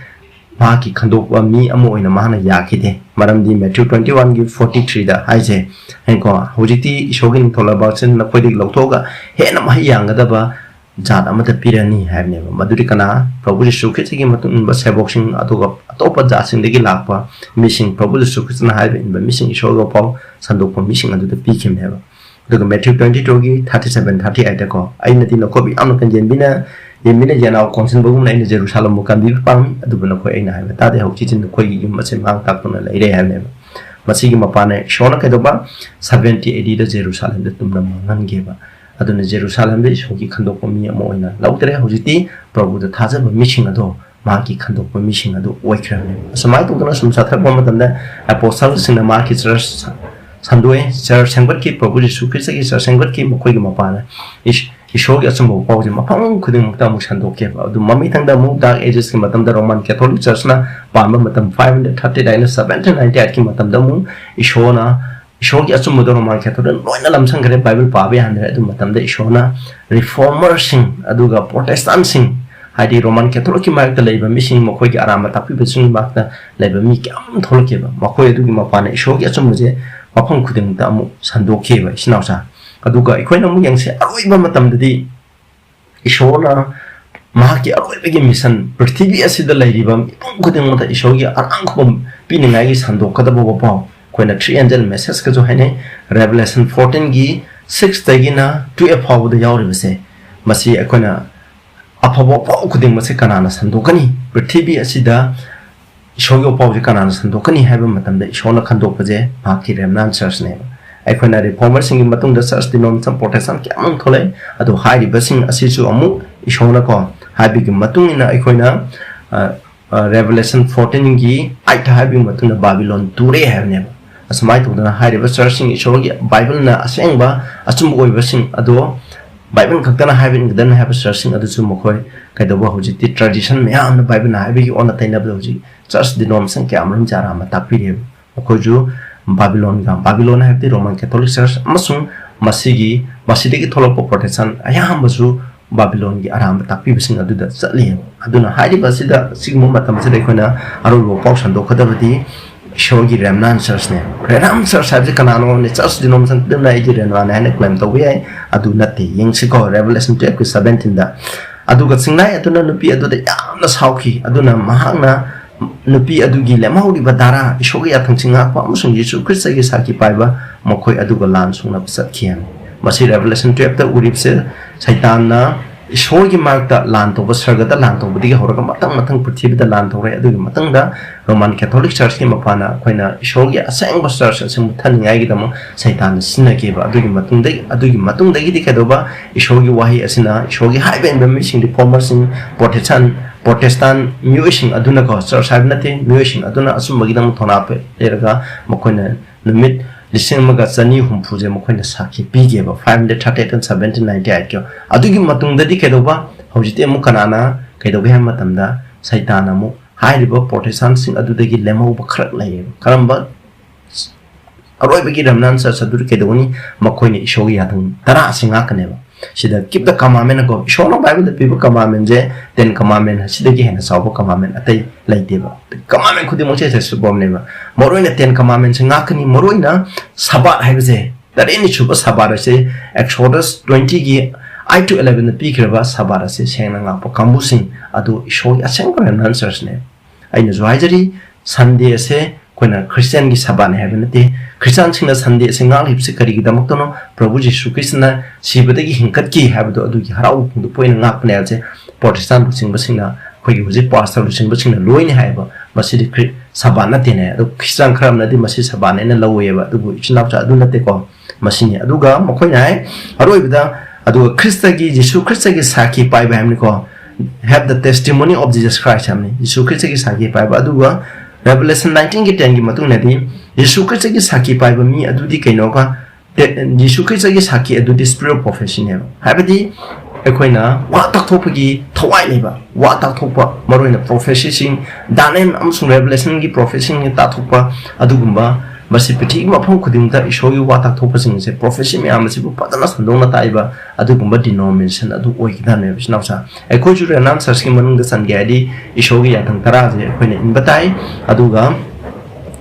ꯃꯍꯥꯛꯀꯤ ꯈꯟꯗꯣꯛꯄ ꯃꯤ ꯑꯃ ꯑꯣꯏꯅ ꯃꯍꯥꯛꯅ ꯌꯥꯈꯤꯗꯦ꯫ ꯃꯔꯝꯗꯤ Matthew twenty one ꯒꯤ forty three ꯗ ꯍꯥꯏꯁꯦ, ꯍꯥꯏꯀꯣ, "ꯍꯧꯖꯤꯛꯇꯤ ꯏꯁꯣꯔꯒꯤ ꯅꯤꯡꯊꯧ ꯂꯩꯕꯥꯛꯁꯤ ꯅꯈꯣꯏꯗꯒꯤ ꯂꯧꯊꯣꯛꯑꯒ ꯍꯦꯟꯅ ꯃꯍꯩ ꯌꯥꯡꯒꯗꯕ ꯖꯥꯠ ꯑꯃꯗ ꯄꯤꯔꯅꯤ" ꯍꯥꯏꯕꯅꯦꯕ꯫ ꯃꯗꯨꯗꯤ ꯀꯅꯥ? ꯄ꯭ꯔꯚꯨ ꯖꯤꯁꯨ ꯈ꯭ꯔꯤꯁꯇꯒꯤ ꯃꯇꯨꯡ ꯏꯟꯕ ꯁꯦꯕꯣꯛꯁꯤꯡ, ꯑꯗꯨꯒ ꯑꯇꯣꯞꯄ ꯖꯥꯠꯁꯤꯡꯗꯒꯤ ꯂꯥꯛꯄ ꯃꯤꯁꯤꯡ, ꯄ꯭ꯔꯚꯨ ꯖꯤꯁꯨ ꯈ꯭ꯔꯤꯁꯇꯅ ꯍꯥꯏꯕ ꯏꯟꯕ ꯃꯤꯁꯤꯡ, ꯏꯁꯣꯔꯒ ꯄꯥꯎ ꯁꯟꯗꯣꯛꯄ ꯃꯤꯁꯤꯡ ꯑꯗꯨꯗ ꯄꯤꯈꯤꯕꯅꯦꯕ꯫ ꯑꯗꯨꯒ Matthew twenty two ꯒꯤ thirty seven, thirty eight ꯗꯀꯣ, "ꯑꯩꯅꯗꯤ ꯅꯈꯣꯏꯕꯨ ꯌꯥꯝꯅ ꯀꯟꯖꯦꯟꯕꯤꯅ, ꯌꯦꯟꯕꯤꯅ ꯌꯦꯅꯥꯎ ꯀꯣꯟꯁꯤꯟꯕꯒꯨꯝꯅ ꯑꯩꯅ ꯖꯦꯔꯨꯁꯥꯂꯦꯝꯕꯨ ꯀꯟꯕꯤꯕ ꯄꯥꯝꯃꯤ, ꯑꯗꯨꯕꯨ ꯅꯈꯣꯏ ꯑꯩꯅ ꯍꯥꯏꯕ ꯇꯥꯗꯦ꯫ ꯍꯧꯖꯤꯛꯇꯤ ꯅꯈꯣꯏꯒꯤ ꯌꯨꯝ ꯑꯁꯦ ꯃꯥꯡ ꯇꯥꯛꯇꯨꯅ ꯂꯩꯔꯦ" ꯍꯥꯏꯕꯅꯦꯕ꯫ ꯃꯁꯤꯒꯤ ꯃꯄꯥꯟꯅ ꯏꯁꯣꯔꯅ ꯀꯩꯗꯧꯕ? Seventy A D ꯗ ꯖꯦꯔꯨꯁꯥꯂꯦꯝꯗ ꯇꯨꯝꯅ ꯃꯥꯡꯍꯟꯒꯦꯕ꯫ ꯑꯗꯨꯅ ꯖꯦꯔꯨꯁꯥꯂꯦꯝꯗ ꯏꯁꯣꯔꯒꯤ ꯈꯟꯗꯣꯛꯄ ꯃꯤ ꯑꯃ ꯑꯣꯏꯅ ꯂꯧꯗ꯭ꯔꯦ꯫ ꯍꯧꯖꯤꯛꯇꯤ ꯄ꯭ꯔꯚꯨꯗ ꯊꯥꯖꯕ ꯃꯤꯁꯤꯡ ꯑꯗꯣ ꯃꯍꯥꯛꯀꯤ ꯈꯟꯗꯣꯛꯄ ꯃꯤꯁꯤꯡ ꯑꯗꯨ ꯑꯣꯏꯈ꯭ꯔꯕꯅꯦꯕ꯫ ꯑꯁꯨꯃꯥꯏꯅ ꯇꯧꯗꯅ ꯁꯨꯝ ꯆꯠꯊꯔꯛꯄ ꯃꯇꯝꯗ ꯑꯦꯄꯣꯁꯇꯜꯁꯤꯡꯅ ꯃꯍꯥꯛꯀꯤ ꯆꯔꯆ ꯁꯟꯗꯣꯛꯑꯦ, ꯆꯔꯆ ꯁꯦꯝꯒꯠꯈꯤ, ꯄ꯭ꯔꯚꯨ ꯖꯤꯁꯨ ꯈ꯭ꯔꯤꯁꯇꯒꯤ ꯆꯔꯆ ꯁꯦꯝꯒꯠꯈꯤ꯫ ꯃꯈꯣꯏꯒꯤ ꯃꯄꯥꯟꯅ ꯏꯁ-, ꯏꯁꯣꯔꯒꯤ ꯑꯆꯨꯝꯕ ꯄꯥꯎꯁꯦ ꯃꯐꯝ ꯈꯨꯗꯤꯡꯃꯛꯇ ꯑꯃꯨꯛ ꯁꯟꯗꯣꯛꯈꯤꯕ꯫ ꯑꯗꯨ ꯃꯃꯩꯊꯪꯗ ꯑꯃꯨꯛ Dark Ages ꯀꯤ ꯃꯇꯝꯗ Roman Catholic Church ꯅ ꯄꯥꯟꯕ ꯃꯇꯝ five hundred thirty ꯗꯒꯤꯅ seventeen ninety eight ꯀꯤ ꯃꯇꯝꯗ ꯑꯃꯨꯛ ꯏꯁꯣꯔꯅ, ꯏꯁꯣꯔꯒꯤ ꯑꯆꯨꯝꯕꯗꯣ Roman Catholic ꯅ ꯂꯣꯏꯅ ꯂꯝꯁꯪꯈ꯭ꯔꯦ, ꯕꯥꯏꯕꯜ ꯄꯥꯕ ꯌꯥꯍꯟꯗ꯭ꯔꯦ꯫ ꯑꯗꯨ ꯃꯇꯝꯗ ꯏꯁꯣꯔꯅ ꯔꯤꯐꯣꯔꯃꯔꯁꯤꯡ ꯑꯗꯨꯒ ꯄ꯭ꯔꯣꯇꯦꯁꯇꯥꯟꯁꯤꯡ, ꯍꯥꯏꯗꯤ Roman Catholic ꯀꯤ ꯃꯥꯌꯣꯛꯇ ꯂꯩꯕ ꯃꯤꯁꯤꯡ, ꯃꯈꯣꯏꯒꯤ ꯑꯔꯥꯟꯕ ꯇꯥꯛꯄꯤꯕꯁꯤꯡꯒꯤ ꯃꯥꯌꯣꯛꯇ ꯂꯩꯕ ꯃꯤ ꯀꯌꯥ ꯑꯃ ꯊꯣꯛꯂꯛꯈꯤꯕ꯫ ꯃꯈꯣꯏ ꯑꯗꯨꯒꯤ ꯃꯄꯥꯟꯅ ꯏꯁꯣꯔꯒꯤ ꯑꯆꯨꯝꯕꯁꯦ ꯃꯐꯝ ꯈꯨꯗꯤꯡꯃꯛꯇ ꯑꯃꯨꯛ ꯁꯟꯗꯣꯛꯈꯤꯕ, ꯏꯆꯤꯟ ꯏꯅꯥꯎꯁꯥ꯫ ꯑꯗꯨꯒ ꯑꯩꯈꯣꯏꯅ ꯑꯃꯨꯛ ꯌꯦꯡꯁꯦ, ꯑꯔꯣꯏꯕ ꯃꯇꯝꯗꯗꯤ ꯏꯁꯣꯔꯅ ꯃꯍꯥꯛꯀꯤ ꯑꯔꯣꯏꯕꯒꯤ ꯃꯤꯁꯟ, ꯄ꯭ꯔꯤꯊꯤꯕꯤ ꯑꯁꯤꯗ ꯂꯩꯔꯤꯕ ꯃꯤꯄꯨꯝ ꯈꯨꯗꯤꯡꯃꯛꯇ ꯏꯁꯣꯔꯒꯤ ꯑꯔꯥꯡꯈꯨꯕꯝ ꯄꯤꯅꯤꯡꯉꯥꯏꯒꯤ ꯁꯟꯗꯣꯛꯀꯗꯕ ꯋꯥꯐꯥꯎ, ꯑꯩꯈꯣꯏꯅ three angel message ꯀꯁꯨ ꯍꯥꯏꯅꯩ꯫ Revelation fourteen ꯒꯤ six ꯇꯒꯤꯅ twelve ꯐꯥꯎꯕꯗ ꯌꯥꯎꯔꯤꯕꯁꯦ, ꯃꯁꯤ ꯑꯩꯈꯣꯏꯅ ꯑꯐꯕ ꯄꯥꯎ ꯈꯨꯗꯤꯡꯃꯛꯁꯦ ꯀꯅꯥꯅ ꯁꯟꯗꯣꯛꯀꯅꯤ? ꯄ꯭ꯔꯤꯊꯤꯕꯤ ꯑꯁꯤꯗ ꯏꯁꯣꯔꯒꯤ ꯄꯥꯎꯁꯦ ꯀꯅꯥꯅ ꯁꯟꯗꯣꯛꯀꯅꯤ ꯍꯥꯏꯕ ꯃꯇꯝꯗ, ꯏꯁꯣꯔꯅ ꯈꯟꯗꯣꯛꯄꯁꯦ ꯃꯍꯥꯛꯀꯤ remnant church ꯅꯦꯕ꯫ ꯑꯩꯈꯣꯏꯅ ꯔꯤꯐꯣꯔꯃꯔꯁꯤꯡꯒꯤ ꯃꯇꯨꯡꯗ ꯆꯔꯆ ꯗꯤꯅꯣꯃꯤꯅꯦꯁꯟ ꯄ꯭ꯔꯣꯇꯦꯁꯇꯥꯟ ꯀꯌꯥ ꯑꯃ ꯊꯣꯛꯂꯛꯑꯦ꯫ ꯑꯗꯣ ꯍꯥꯏꯔꯤꯕꯁꯤꯡ ꯑꯁꯤꯁꯨ ꯑꯃꯨꯛ ꯏꯁꯣꯔꯅꯀꯣ ꯍꯥꯏꯕꯒꯤ ꯃꯇꯨꯡ ꯏꯟꯅ ꯑꯩꯈꯣꯏꯅ, ꯑ, ꯑ, Revelation fourteen ꯒꯤ eight ꯍꯥꯏꯕꯒꯤ ꯃꯇꯨꯡꯗ ꯕꯥꯕꯤꯂꯣꯟ ꯇꯨꯔꯦ ꯍꯥꯏꯕꯅꯦꯕ꯫ ꯑꯁꯨꯃꯥꯏꯅ ꯇꯧꯗꯅ ꯍꯥꯏꯔꯤꯕ ꯆꯔꯆꯁꯤꯡ, ꯏꯁꯣꯔꯒꯤ ꯕꯥꯏꯕꯜꯅ ꯑꯁꯦꯡꯕ ꯑꯆꯨꯝꯕ ꯑꯣꯏꯕꯁꯤꯡ ꯑꯗꯣ ꯕꯥꯏꯕꯜ ꯈꯛꯇꯅ ꯍꯥꯏꯕ ꯏꯟꯒꯗꯕꯅꯤ ꯍꯥꯏꯕ ꯆꯔꯆꯁꯤꯡ ꯑꯗꯨꯁꯨ ꯃꯈꯣꯏ ꯀꯩꯗꯧꯕ, ꯍꯧꯖꯤꯛꯇꯤ tradition ꯃꯌꯥꯝꯅ ꯕꯥꯏꯕꯜꯅ ꯍꯥꯏꯕꯒꯤ ꯑꯣꯟꯅ ꯇꯩꯅꯕꯗ ꯍꯧꯖꯤꯛ ꯆꯔꯆ ꯗꯤꯅꯣꯃꯤꯅꯦꯁꯟ ꯀꯌꯥ ꯑꯃꯔꯣꯝ ꯆꯥꯔꯥ ꯑꯃ ꯇꯥꯛꯄꯤꯔꯦꯕ꯫ ꯃꯈꯣꯏꯁꯨ ꯕꯥꯕꯤꯂꯣꯟꯒ, ꯕꯥꯕꯤꯂꯣꯟ ꯍꯥꯏꯕꯗꯤ Roman Catholic Church ꯑꯃꯁꯨꯡ ꯃꯁꯤꯒꯤ, ꯃꯁꯤꯗꯒꯤ ꯊꯣꯛꯂꯛꯄ Protestant ꯑꯌꯥꯝꯕꯁꯨ ꯕꯥꯕꯤꯂꯣꯟꯒꯤ ꯑꯔꯥꯟꯕ ꯇꯥꯛꯄꯤꯕꯁꯤꯡ ꯑꯗꯨꯗ ꯆꯠꯂꯤ꯫ ꯑꯗꯨꯅ ꯍꯥꯏꯔꯤꯕ ꯑꯁꯤꯗ, ꯁꯤꯒꯨꯝꯕ ꯃꯇꯝꯁꯤꯗ ꯑꯩꯈꯣꯏꯅ ꯑꯔꯣꯏꯕ ꯄꯥꯎ ꯁꯟꯗꯣꯛꯀꯗꯕꯗꯤ ꯏꯁꯣꯔꯒꯤ remnant churchꯅꯦ꯫ Remnant church ꯍꯥꯏꯕꯁꯤ ꯀꯅꯥꯅꯣ? Church denomination ꯑꯗꯨꯅ ꯑꯩꯗꯤ remnant ꯍꯥꯏꯅ claim ꯇꯧꯕ ꯌꯥꯏ꯫ ꯑꯗꯨ ꯅꯠꯇꯦ꯫ ꯌꯦꯡꯁꯤꯀꯣ, Revelation twelveꯀꯤ seventeenꯗ꯫ ꯑꯗꯨꯒ ꯆꯤꯡꯅꯥꯏ ꯑꯗꯨꯅ ꯅꯨꯄꯤ ꯑꯗꯨꯗ ꯌꯥꯝꯅ ꯁꯥꯎꯈꯤ꯫ ꯑꯗꯨꯅ ꯃꯍꯥꯛꯅ ꯅꯨꯄꯤ ꯑꯗꯨꯒꯤ ꯂꯦꯝꯍꯧꯔꯤꯕ ꯙꯔꯥ, ꯏꯁꯣꯔꯒꯤ ꯌꯥꯊꯪꯁꯤꯡ ꯉꯥꯛꯄ ꯑꯃꯁꯨꯡ ꯌꯤꯁꯨ ꯈ꯭ꯔꯤꯁꯇꯒꯤ ꯁꯥꯈꯤ ꯄꯥꯏꯕ ꯃꯈꯣꯏ ꯑꯗꯨꯒ ꯂꯥꯟ ꯁꯣꯛꯅꯕ ꯆꯠꯈꯤ ꯍꯥꯏꯕꯅꯤ꯫ ꯃꯁꯤ Revelation twelveꯇ ꯎꯔꯤꯕꯁꯦ ꯁꯩꯇꯥꯟꯅ ꯏꯁꯣꯔꯒꯤ ꯃꯔꯛꯇ ꯂꯥꯟ ꯇꯧꯕ, ꯁꯔꯒꯗ ꯂꯥꯟ ꯇꯧꯕꯗꯒꯤ ꯍꯧꯔꯒ ꯃꯊꯪ ꯃꯊꯪ ꯄ꯭ꯔꯤꯊꯤꯕꯤꯗ ꯂꯥꯟ ꯇꯧꯔꯦ꯫ ꯑꯗꯨꯒꯤ ꯃꯇꯨꯡꯗ Roman Catholic Churchꯀꯤ ꯃꯄꯥꯟꯅ ꯑꯩꯈꯣꯏꯅ ꯏꯁꯣꯔꯒꯤ ꯑꯁꯦꯡꯕ church ꯑꯁꯤ ꯃꯨꯠꯊꯅꯤꯡꯉꯥꯏꯒꯤꯗꯃꯛ ꯁꯩꯇꯥꯟꯅ ꯁꯤꯖꯤꯟꯅꯈꯤꯕ꯫ ꯑꯗꯨꯒꯤ ꯃꯇꯨꯡꯗꯒꯤ, ꯑꯗꯨꯒꯤ ꯃꯇꯨꯡꯗꯒꯤꯗꯤ ꯀꯩꯗꯧꯕ? ꯏꯁꯣꯔꯒꯤ ꯋꯥꯍꯩ ꯑꯁꯤꯅ, ꯏꯁꯣꯔꯒꯤ ꯍꯥꯏꯕ ꯏꯟꯕ ꯃꯤꯁꯤꯡ, reformerꯁꯤꯡ, Protestant, Protestant ꯃꯤꯑꯣꯏꯁꯤꯡ ꯑꯗꯨꯅꯀꯣ, church ꯍꯥꯏꯕ ꯅꯠꯇꯦ, ꯃꯤꯑꯣꯏꯁꯤꯡ ꯑꯗꯨꯅ ꯑꯆꯨꯝꯕꯒꯤꯗꯃꯛ ꯊꯧꯅꯥ ꯂꯩꯔꯒ ꯃꯈꯣꯏꯅ ꯅꯨꯃꯤꯠ ꯂꯤꯁꯤꯡ ꯑꯃꯒ ꯆꯅꯤ ꯍꯨꯝꯐꯨꯁꯦ ꯃꯈꯣꯏꯅ ꯁꯥꯈꯤ ꯄꯤꯒꯦꯕ, five hundred thirty eight and seventeen ninety eight ꯀꯤ꯫ ꯑꯗꯨꯒꯤ ꯃꯇꯨꯡꯗꯗꯤ ꯀꯩꯗꯧꯕ? ꯍꯧꯖꯤꯛꯇꯤ ꯑꯃꯨꯛ ꯀꯅꯥꯅ ꯀꯩꯗꯧꯒꯦ ꯍꯥꯏꯕ ꯃꯇꯝꯗ, ꯁꯩꯇꯥꯟꯅ ꯑꯃꯨꯛ ꯍꯥꯏꯔꯤꯕ Protestantꯁꯤꯡ ꯑꯗꯨꯗꯒꯤ ꯂꯦꯝꯍꯧꯕ ꯈꯔ ꯂꯩꯌꯦꯕ꯫ ꯀꯔꯝꯕ? ꯑꯔꯣꯏꯕꯒꯤ remnant church ꯑꯗꯨꯗꯤ ꯀꯩꯗꯧꯒꯅꯤ? ꯃꯈꯣꯏꯅ ꯏꯁꯣꯔꯒꯤ ꯌꯥꯊꯪ ꯙꯔꯥ ꯑꯁꯤ ꯉꯥꯛꯀꯅꯦꯕ꯫ ꯁꯤꯗ keep the commandment ꯀꯣ, ꯏꯁꯣꯔꯅ Bibleꯗ ꯄꯤꯕ commandmentꯁꯦ, Ten Commandment ꯑꯁꯤꯗꯒꯤ ꯍꯦꯟꯅ ꯆꯥꯎꯕ commandment ꯑꯇꯩ ꯂꯩꯇꯦꯕ꯫ Commandment ꯈꯨꯗꯤꯡꯃꯛꯁꯦ ꯁꯨꯄꯔꯅꯦꯕ꯫ ꯃꯔꯨꯑꯣꯏꯅ Ten Commandmentꯁꯦ ꯉꯥꯛꯀꯅꯤ꯫ ꯃꯔꯨꯑꯣꯏꯅ ꯁꯕꯥꯠ ꯍꯥꯏꯕꯁꯦ, ꯇꯔꯦꯠꯅꯤ ꯁꯨꯕ ꯁꯕꯥꯠ ꯑꯁꯦ, Exodus twentyꯒꯤ eight to elevenꯗ ꯄꯤꯈ꯭ꯔꯕ ꯁꯕꯥꯠ ꯑꯁꯦ ꯁꯦꯡꯅ ꯉꯥꯛꯄ ꯀꯥꯡꯕꯨꯁꯤꯡ ꯑꯗꯨ ꯏꯁꯣꯔꯒꯤ ꯑꯁꯦꯡꯕ remnant churchꯅꯦ꯫ ꯑꯩꯅꯁꯨ ꯍꯥꯏꯖꯔꯤ, Sunday ꯑꯁꯦ ꯑꯩꯈꯣꯏꯅ Christianꯒꯤ ꯁꯕꯥꯠꯅꯤ ꯍꯥꯏꯕ ꯅꯠꯇꯦ꯫ Christianꯁꯤꯡꯅ Sunday ꯑꯁꯦ ꯉꯥꯛꯂꯤꯕꯁꯤ ꯀꯔꯤꯒꯤꯗꯃꯛꯇꯅꯣ? ꯄ꯭ꯔꯚꯨ ꯖꯤꯁꯨ ꯈ꯭ꯔꯤꯁꯇꯅ ꯁꯤꯕꯗꯒꯤ ꯍꯤꯡꯒꯠꯈꯤ ꯍꯥꯏꯕꯗꯣ, ꯑꯗꯨꯒꯤ ꯍꯔꯥꯎꯕ ꯐꯣꯡꯗꯣꯛꯄ ꯑꯣꯏꯅ ꯉꯥꯛꯄꯅꯦ ꯍꯥꯏꯕꯁꯦ Protestant ꯂꯨꯆꯤꯡꯕꯁꯤꯡꯅ, ꯑꯩꯈꯣꯏꯒꯤ ꯍꯧꯖꯤꯛ pastor ꯂꯨꯆꯤꯡꯕꯁꯤꯡꯅ ꯂꯣꯏꯅ ꯍꯥꯏꯌꯦꯕ, ꯃꯁꯤꯗꯤ ꯈ꯭ꯔꯤ-, ꯁꯕꯥꯠ ꯅꯠꯇꯦꯅꯦ꯫ ꯑꯗꯣ Christian ꯈꯔ ꯑꯃꯅꯗꯤ ꯃꯁꯤ ꯁꯕꯥꯠꯅꯦꯅ ꯂꯧꯋꯦꯕ, ꯑꯗꯨꯕꯨ ꯏꯆꯤꯟ ꯏꯅꯥꯎꯆꯥ, ꯑꯗꯨ ꯅꯠꯇꯦꯀꯣ꯫ ꯃꯁꯤꯅꯤ꯫ ꯑꯗꯨꯒ ꯃꯈꯣꯏꯅ ꯍꯥꯏ, ꯑꯔꯣꯏꯕꯗ, ꯑꯗꯨꯒ ꯈ꯭ꯔꯤꯁꯇꯒꯤ, ꯖꯤꯁꯨ ꯈ꯭ꯔꯤꯁꯇꯒꯤ ꯁꯥꯈꯤ ꯄꯥꯏꯕ ꯍꯥꯏꯕꯅꯤꯀꯣ, have the testimony of Jesus Christ ꯍꯥꯏꯕꯅꯤ, ꯖꯤꯁꯨ ꯈ꯭ꯔꯤꯁꯇꯒꯤ ꯁꯥꯈꯤ ꯄꯥꯏꯕ꯫ ꯑꯗꯨꯒ Revelation nineteenꯒꯤ tenꯒꯤ ꯃꯇꯨꯡꯗꯗꯤ ꯖꯤꯁꯨ ꯈ꯭ꯔꯤꯁꯇꯒꯤ ꯁꯥꯈꯤ ꯄꯥꯏꯕ ꯃꯤ ꯑꯗꯨꯗꯤ ꯀꯩꯅꯣꯒ, ꯇꯦ-, ꯖꯤꯁꯨ ꯈ꯭ꯔꯤꯁꯇꯒꯤ ꯁꯥꯈꯤ ꯑꯗꯨꯗꯤ spirit of prophecyꯅꯦꯕ, ꯍꯥꯏꯕꯗꯤ ꯑꯩꯈꯣꯏꯅ ꯋꯥ ꯇꯥꯛꯊꯣꯛꯄꯒꯤ ꯊꯋꯥꯏ ꯂꯩꯕ, ꯋꯥ ꯇꯥꯛꯊꯣꯛꯄ, ꯃꯔꯨꯑꯣꯏꯅ prophecyꯁꯤꯡ, Daniel ꯑꯃꯁꯨꯡ Revelationꯒꯤ prophecyꯁꯤꯡ ꯇꯥꯛꯊꯣꯛꯄ, ꯑꯗꯨꯒꯨꯝꯕ ꯃꯁꯤ ꯄ꯭ꯔꯤꯊꯤꯕꯤꯒꯤ ꯃꯐꯝ ꯈꯨꯗꯤꯡꯃꯛꯇ ꯏꯁꯣꯔꯒꯤ ꯋꯥ ꯇꯥꯛꯊꯣꯛꯄꯁꯤꯡ ꯑꯁꯦ, ꯄ꯭ꯔꯣꯐꯦꯁꯤ ꯃꯌꯥꯝ ꯑꯁꯤꯕꯨ ꯐꯖꯅ ꯁꯟꯗꯣꯛꯅ ꯇꯥꯛꯏꯕ ꯑꯗꯨꯒꯨꯝꯕ ꯗꯤꯅꯣꯃꯤꯅꯦꯁꯟ ꯑꯗꯨ ꯑꯣꯏꯒꯗꯕꯅꯦꯕ, ꯏꯆꯤꯟ ꯏꯅꯥꯎꯁꯥ꯫ ꯑꯩꯈꯣꯏꯁꯨ ꯔꯦꯅꯥꯟ ꯆꯔꯆꯀꯤ ꯃꯅꯨꯡꯗ ꯆꯟꯒꯦ ꯍꯥꯏꯔꯗꯤ ꯏꯁꯣꯔꯒꯤ ꯌꯥꯊꯪ ꯇꯔꯥꯁꯦ ꯑꯩꯈꯣꯏꯅ ꯏꯟꯕ ꯇꯥꯏ꯫ ꯑꯗꯨꯒ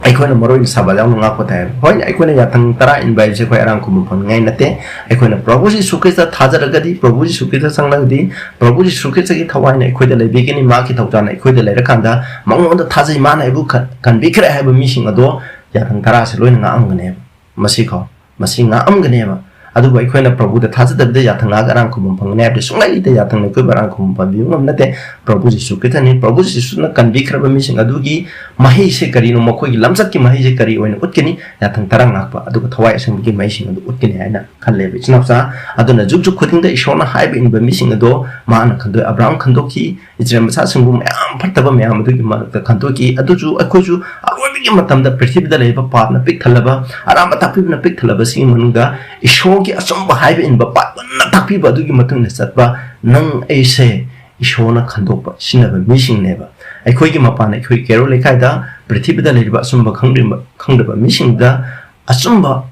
ꯑꯩꯈꯣꯏꯅ ꯃꯔꯨ ꯑꯣꯏꯅ ꯁꯥꯕꯥꯠ ꯌꯥꯎꯅ ꯉꯥꯛꯄ ꯇꯥꯏ꯫ ꯍꯣꯏ, ꯑꯩꯈꯣꯏꯅ ꯌꯥꯊꯪ ꯇꯔꯥ ꯏꯟꯕ ꯍꯥꯏꯕꯁꯦ ꯑꯩꯈꯣꯏ ꯑꯔꯥꯡ ꯈꯨꯕꯝ ꯐꯪꯅꯤꯡꯉꯥꯏ ꯅꯠꯇꯦ꯫ ꯑꯩꯈꯣꯏꯅ ꯄ꯭ꯔꯚꯨ ꯖꯤꯁꯨ ꯈ꯭ꯔꯤꯁꯇ ꯊꯥꯖꯔꯒꯗꯤ, ꯄ꯭ꯔꯚꯨ ꯖꯤꯁꯨ ꯈ꯭ꯔꯤꯁꯇ ꯆꯪꯂꯒꯗꯤ, ꯄ꯭ꯔꯚꯨ ꯖꯤꯁꯨ ꯈ꯭ꯔꯤꯁꯇꯒꯤ ꯊꯋꯥꯏꯅ ꯑꯩꯈꯣꯏꯗ ꯂꯩꯕꯤꯒꯅꯤ꯫ ꯃꯍꯥꯛꯀꯤ ꯊꯧꯖꯥꯜꯅ ꯑꯩꯈꯣꯏꯗ ꯂꯩꯔꯀꯥꯟꯗ ꯃꯉꯣꯟꯗ ꯊꯥꯖꯩ, ꯃꯥꯅ ꯑꯩꯕꯨ ꯀꯟ-, ꯀꯟꯕꯤꯈ꯭ꯔꯦ ꯍꯥꯏꯕ ꯃꯤꯁꯤꯡ ꯑꯗꯣ ꯌꯥꯊꯪ ꯇꯔꯥꯁꯦ ꯂꯣꯏꯅ ꯉꯥꯛꯑꯝꯒꯅꯦꯕ꯫ ꯃꯁꯤꯀꯣ, ꯃꯁꯤ ꯉꯥꯛꯑꯝꯒꯅꯦꯕ꯫ ꯑꯗꯨꯕꯨ ꯑꯩꯈꯣꯏꯅ ꯄ꯭ꯔꯚꯨꯗ ꯊꯥꯖꯗꯕꯤꯗ ꯌꯥꯊꯪ ꯉꯥꯛꯑꯒ ꯑꯔꯥꯡ ꯈꯨꯕꯝ ꯐꯪꯒꯅꯤ ꯍꯥꯏꯕꯗꯤ ꯁꯨꯡꯂꯩ ꯂꯩꯇꯦ꯫ ꯌꯥꯊꯪꯅ ꯑꯩꯈꯣꯏꯕꯨ ꯑꯔꯥꯡ ꯈꯨꯕꯝ ꯄꯥꯟꯕꯤꯕ ꯉꯝꯕ ꯅꯠꯇꯦ꯫ ꯄ꯭ꯔꯚꯨ ꯖꯤꯁꯨ ꯈ꯭ꯔꯤꯁꯇꯅꯤ꯫ ꯄ꯭ꯔꯚꯨ ꯖꯤꯁꯨꯅ ꯀꯟꯕꯤꯈ꯭ꯔꯕ ꯃꯤꯁꯤꯡ ꯑꯗꯨꯒꯤ ꯃꯍꯩꯁꯦ ꯀꯔꯤꯅꯣ, ꯃꯈꯣꯏꯒꯤ ꯂꯝꯆꯠꯀꯤ ꯃꯍꯩꯁꯦ ꯀꯔꯤ ꯑꯣꯏꯅ ꯎꯠꯀꯅꯤ? ꯌꯥꯊꯪ ꯇꯔꯥ ꯉꯥꯛꯄ, ꯑꯗꯨꯒ ꯊꯋꯥꯏ ꯑꯁꯦꯡꯕꯒꯤ ꯃꯍꯩꯁꯤꯡ ꯑꯗꯨ ꯎꯠꯀꯅꯤ ꯍꯥꯏꯅ ꯈꯜꯂꯦꯕ, ꯏꯆꯤꯟ ꯏꯅꯥꯎꯁꯥ꯫ ꯑꯗꯨꯅ ꯖꯨꯛ ꯖꯨꯛ ꯈꯨꯗꯤꯡꯗ ꯏꯁꯣꯔꯅ ꯍꯥꯏꯕ ꯏꯟꯕ ꯃꯤꯁꯤꯡ ꯑꯗꯣ ꯃꯥꯅ ꯈꯟꯗꯣꯛ-, ꯑꯕ꯭ꯔꯥꯍꯥꯝ ꯈꯟꯗꯣꯛꯈꯤ, ꯏꯖꯔꯦꯜ ꯃꯆꯥꯁꯤꯡꯕꯨ ꯃꯌꯥꯝ ꯐꯠꯇꯕ ꯃꯌꯥꯝ ꯑꯗꯨꯒꯤ ꯃꯔꯛꯇ ꯈꯟꯗꯣꯛꯈꯤ꯫ ꯑꯗꯨꯁꯨ ꯑꯩꯈꯣꯏꯁꯨ ꯑꯔꯣꯏꯕꯒꯤ ꯃꯇꯝꯗ ꯄ꯭ꯔꯤꯊꯤꯕꯤꯗ ꯂꯩꯔꯤꯕ ꯄꯥꯞꯅ ꯄꯤꯛ ꯊꯜꯂꯕ, ꯑꯔꯥꯟꯕ ꯇꯥꯛꯄꯤꯕꯅ ꯄꯤꯛ ꯊꯜꯂꯕꯁꯤꯒꯤ ꯃꯅꯨꯡꯗ ꯏꯁꯣꯔꯒꯤ ꯑꯆꯨꯝꯕ ꯍꯥꯏꯕ ꯏꯟꯕ, ꯄꯥꯛ ꯄꯨꯟꯅ ꯇꯥꯛꯄꯤꯕ ꯑꯗꯨꯒꯤ ꯃꯇꯨꯡ ꯏꯟꯅ ꯆꯠꯄ ꯅꯪ ꯑꯩꯁꯦ ꯏꯁꯣꯔꯅ ꯈꯟꯗꯣꯛꯄ ꯁꯤꯟꯅꯕ ꯃꯤꯁꯤꯡꯅꯦꯕ꯫ ꯑꯩꯈꯣꯏꯒꯤ ꯃꯄꯥꯟ, ꯑꯩꯈꯣꯏ ꯀꯦꯔꯣꯜ ꯂꯩꯀꯥꯏꯗ ꯄ꯭ꯔꯤꯊꯤꯕꯤꯗ ꯂꯩꯔꯤꯕ ꯑꯆꯨꯝꯕ ꯈꯪꯗ꯭ꯔꯤꯕ, ꯈꯪꯗꯕ ꯃꯤꯁꯤꯡꯗ ꯑꯆꯨꯝꯕ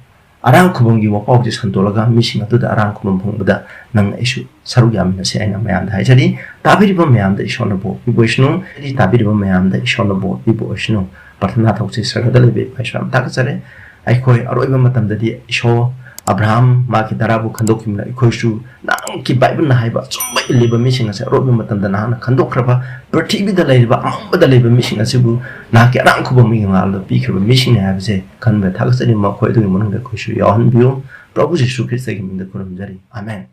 ꯑꯔꯥꯡ ꯈꯨꯕꯝꯒꯤ ꯋꯥꯄꯥꯎꯁꯦ ꯁꯟꯗꯣꯛꯂꯒ ꯃꯤꯁꯤꯡ ꯑꯗꯨꯗ ꯑꯔꯥꯡ ꯈꯨꯕꯝ ꯐꯪꯕꯗ ꯅꯪ ꯑꯩꯁꯨ ꯁꯔꯨꯛ ꯌꯥꯃꯤꯟꯅꯁꯤ ꯍꯥꯏꯅ ꯃꯌꯥꯝꯗ ꯍꯥꯏꯖꯔꯤ꯫ ꯇꯥꯕꯤꯔꯤꯕ ꯃꯌꯥꯝꯗ ꯏꯁꯣꯔꯅ ꯕꯣꯔ ꯄꯤꯕ ꯑꯣꯏꯁꯅꯨ꯫ ꯇꯥꯕꯤꯔꯤꯕ ꯃꯌꯥꯝꯗ ꯏꯁꯣꯔꯅ ꯕꯣꯔ ꯄꯤꯕ ꯑꯣꯏꯁꯅꯨ꯫ ꯄ꯭ꯔꯊꯅꯥ ꯇꯧꯁꯤ꯫ ꯁꯔꯒꯗ ꯂꯩꯕ ꯏꯄꯥ ꯏꯁꯣꯔ, ꯌꯥꯝ ꯊꯥꯒꯠꯆꯔꯤ꯫ ꯑꯩꯈꯣꯏ ꯑꯔꯣꯏꯕ ꯃꯇꯝꯗꯗꯤ ꯏꯁꯣꯔ ꯑꯕ꯭ꯔꯥꯍꯥꯝ ꯃꯥꯒꯤ ꯇꯔꯥꯕꯨ ꯈꯟꯗꯣꯛꯈꯤꯕꯅ ꯑꯩꯈꯣꯏꯁꯨ ꯅꯍꯥꯛꯀꯤ ꯕꯥꯏꯕꯜꯅ ꯍꯥꯏꯕ ꯑꯆꯨꯝꯕ ꯏꯜꯂꯤꯕ ꯃꯤꯁꯤꯡ ꯑꯁꯦ ꯑꯔꯣꯏꯕ ꯃꯇꯝꯗ ꯅꯍꯥꯛꯅ ꯈꯟꯗꯣꯛꯈ꯭ꯔꯕ, ꯄ꯭ꯔꯤꯊꯤꯕꯤꯗ ꯂꯩꯔꯤꯕ ꯑꯃꯝꯕꯗ ꯂꯩꯕ ꯃꯤꯁꯤꯡ ꯑꯁꯤꯕꯨ ꯅꯍꯥꯛꯀꯤ ꯑꯔꯥꯡ ꯈꯨꯕꯝꯒꯤ ꯉꯥꯜꯗ ꯄꯤꯈ꯭ꯔꯕ ꯃꯤꯁꯤꯡꯅꯤ ꯍꯥꯏꯕꯁꯦ ꯈꯟꯕꯗ ꯊꯥꯒꯠꯆꯔꯤ꯫ ꯃꯈꯣꯏ ꯑꯗꯨꯒꯤ ꯃꯅꯨꯡꯗ ꯑꯩꯈꯣꯏꯁꯨ ꯌꯥꯎꯍꯟꯕꯤꯌꯨ꯫ ꯄ꯭ꯔꯚꯨ ꯖꯤꯁꯨ ꯈ꯭ꯔꯤꯁꯇꯒꯤ ꯃꯤꯡꯗ ꯈꯨꯔꯨꯝꯖꯔꯤ꯫ ꯑꯃꯦꯟ꯫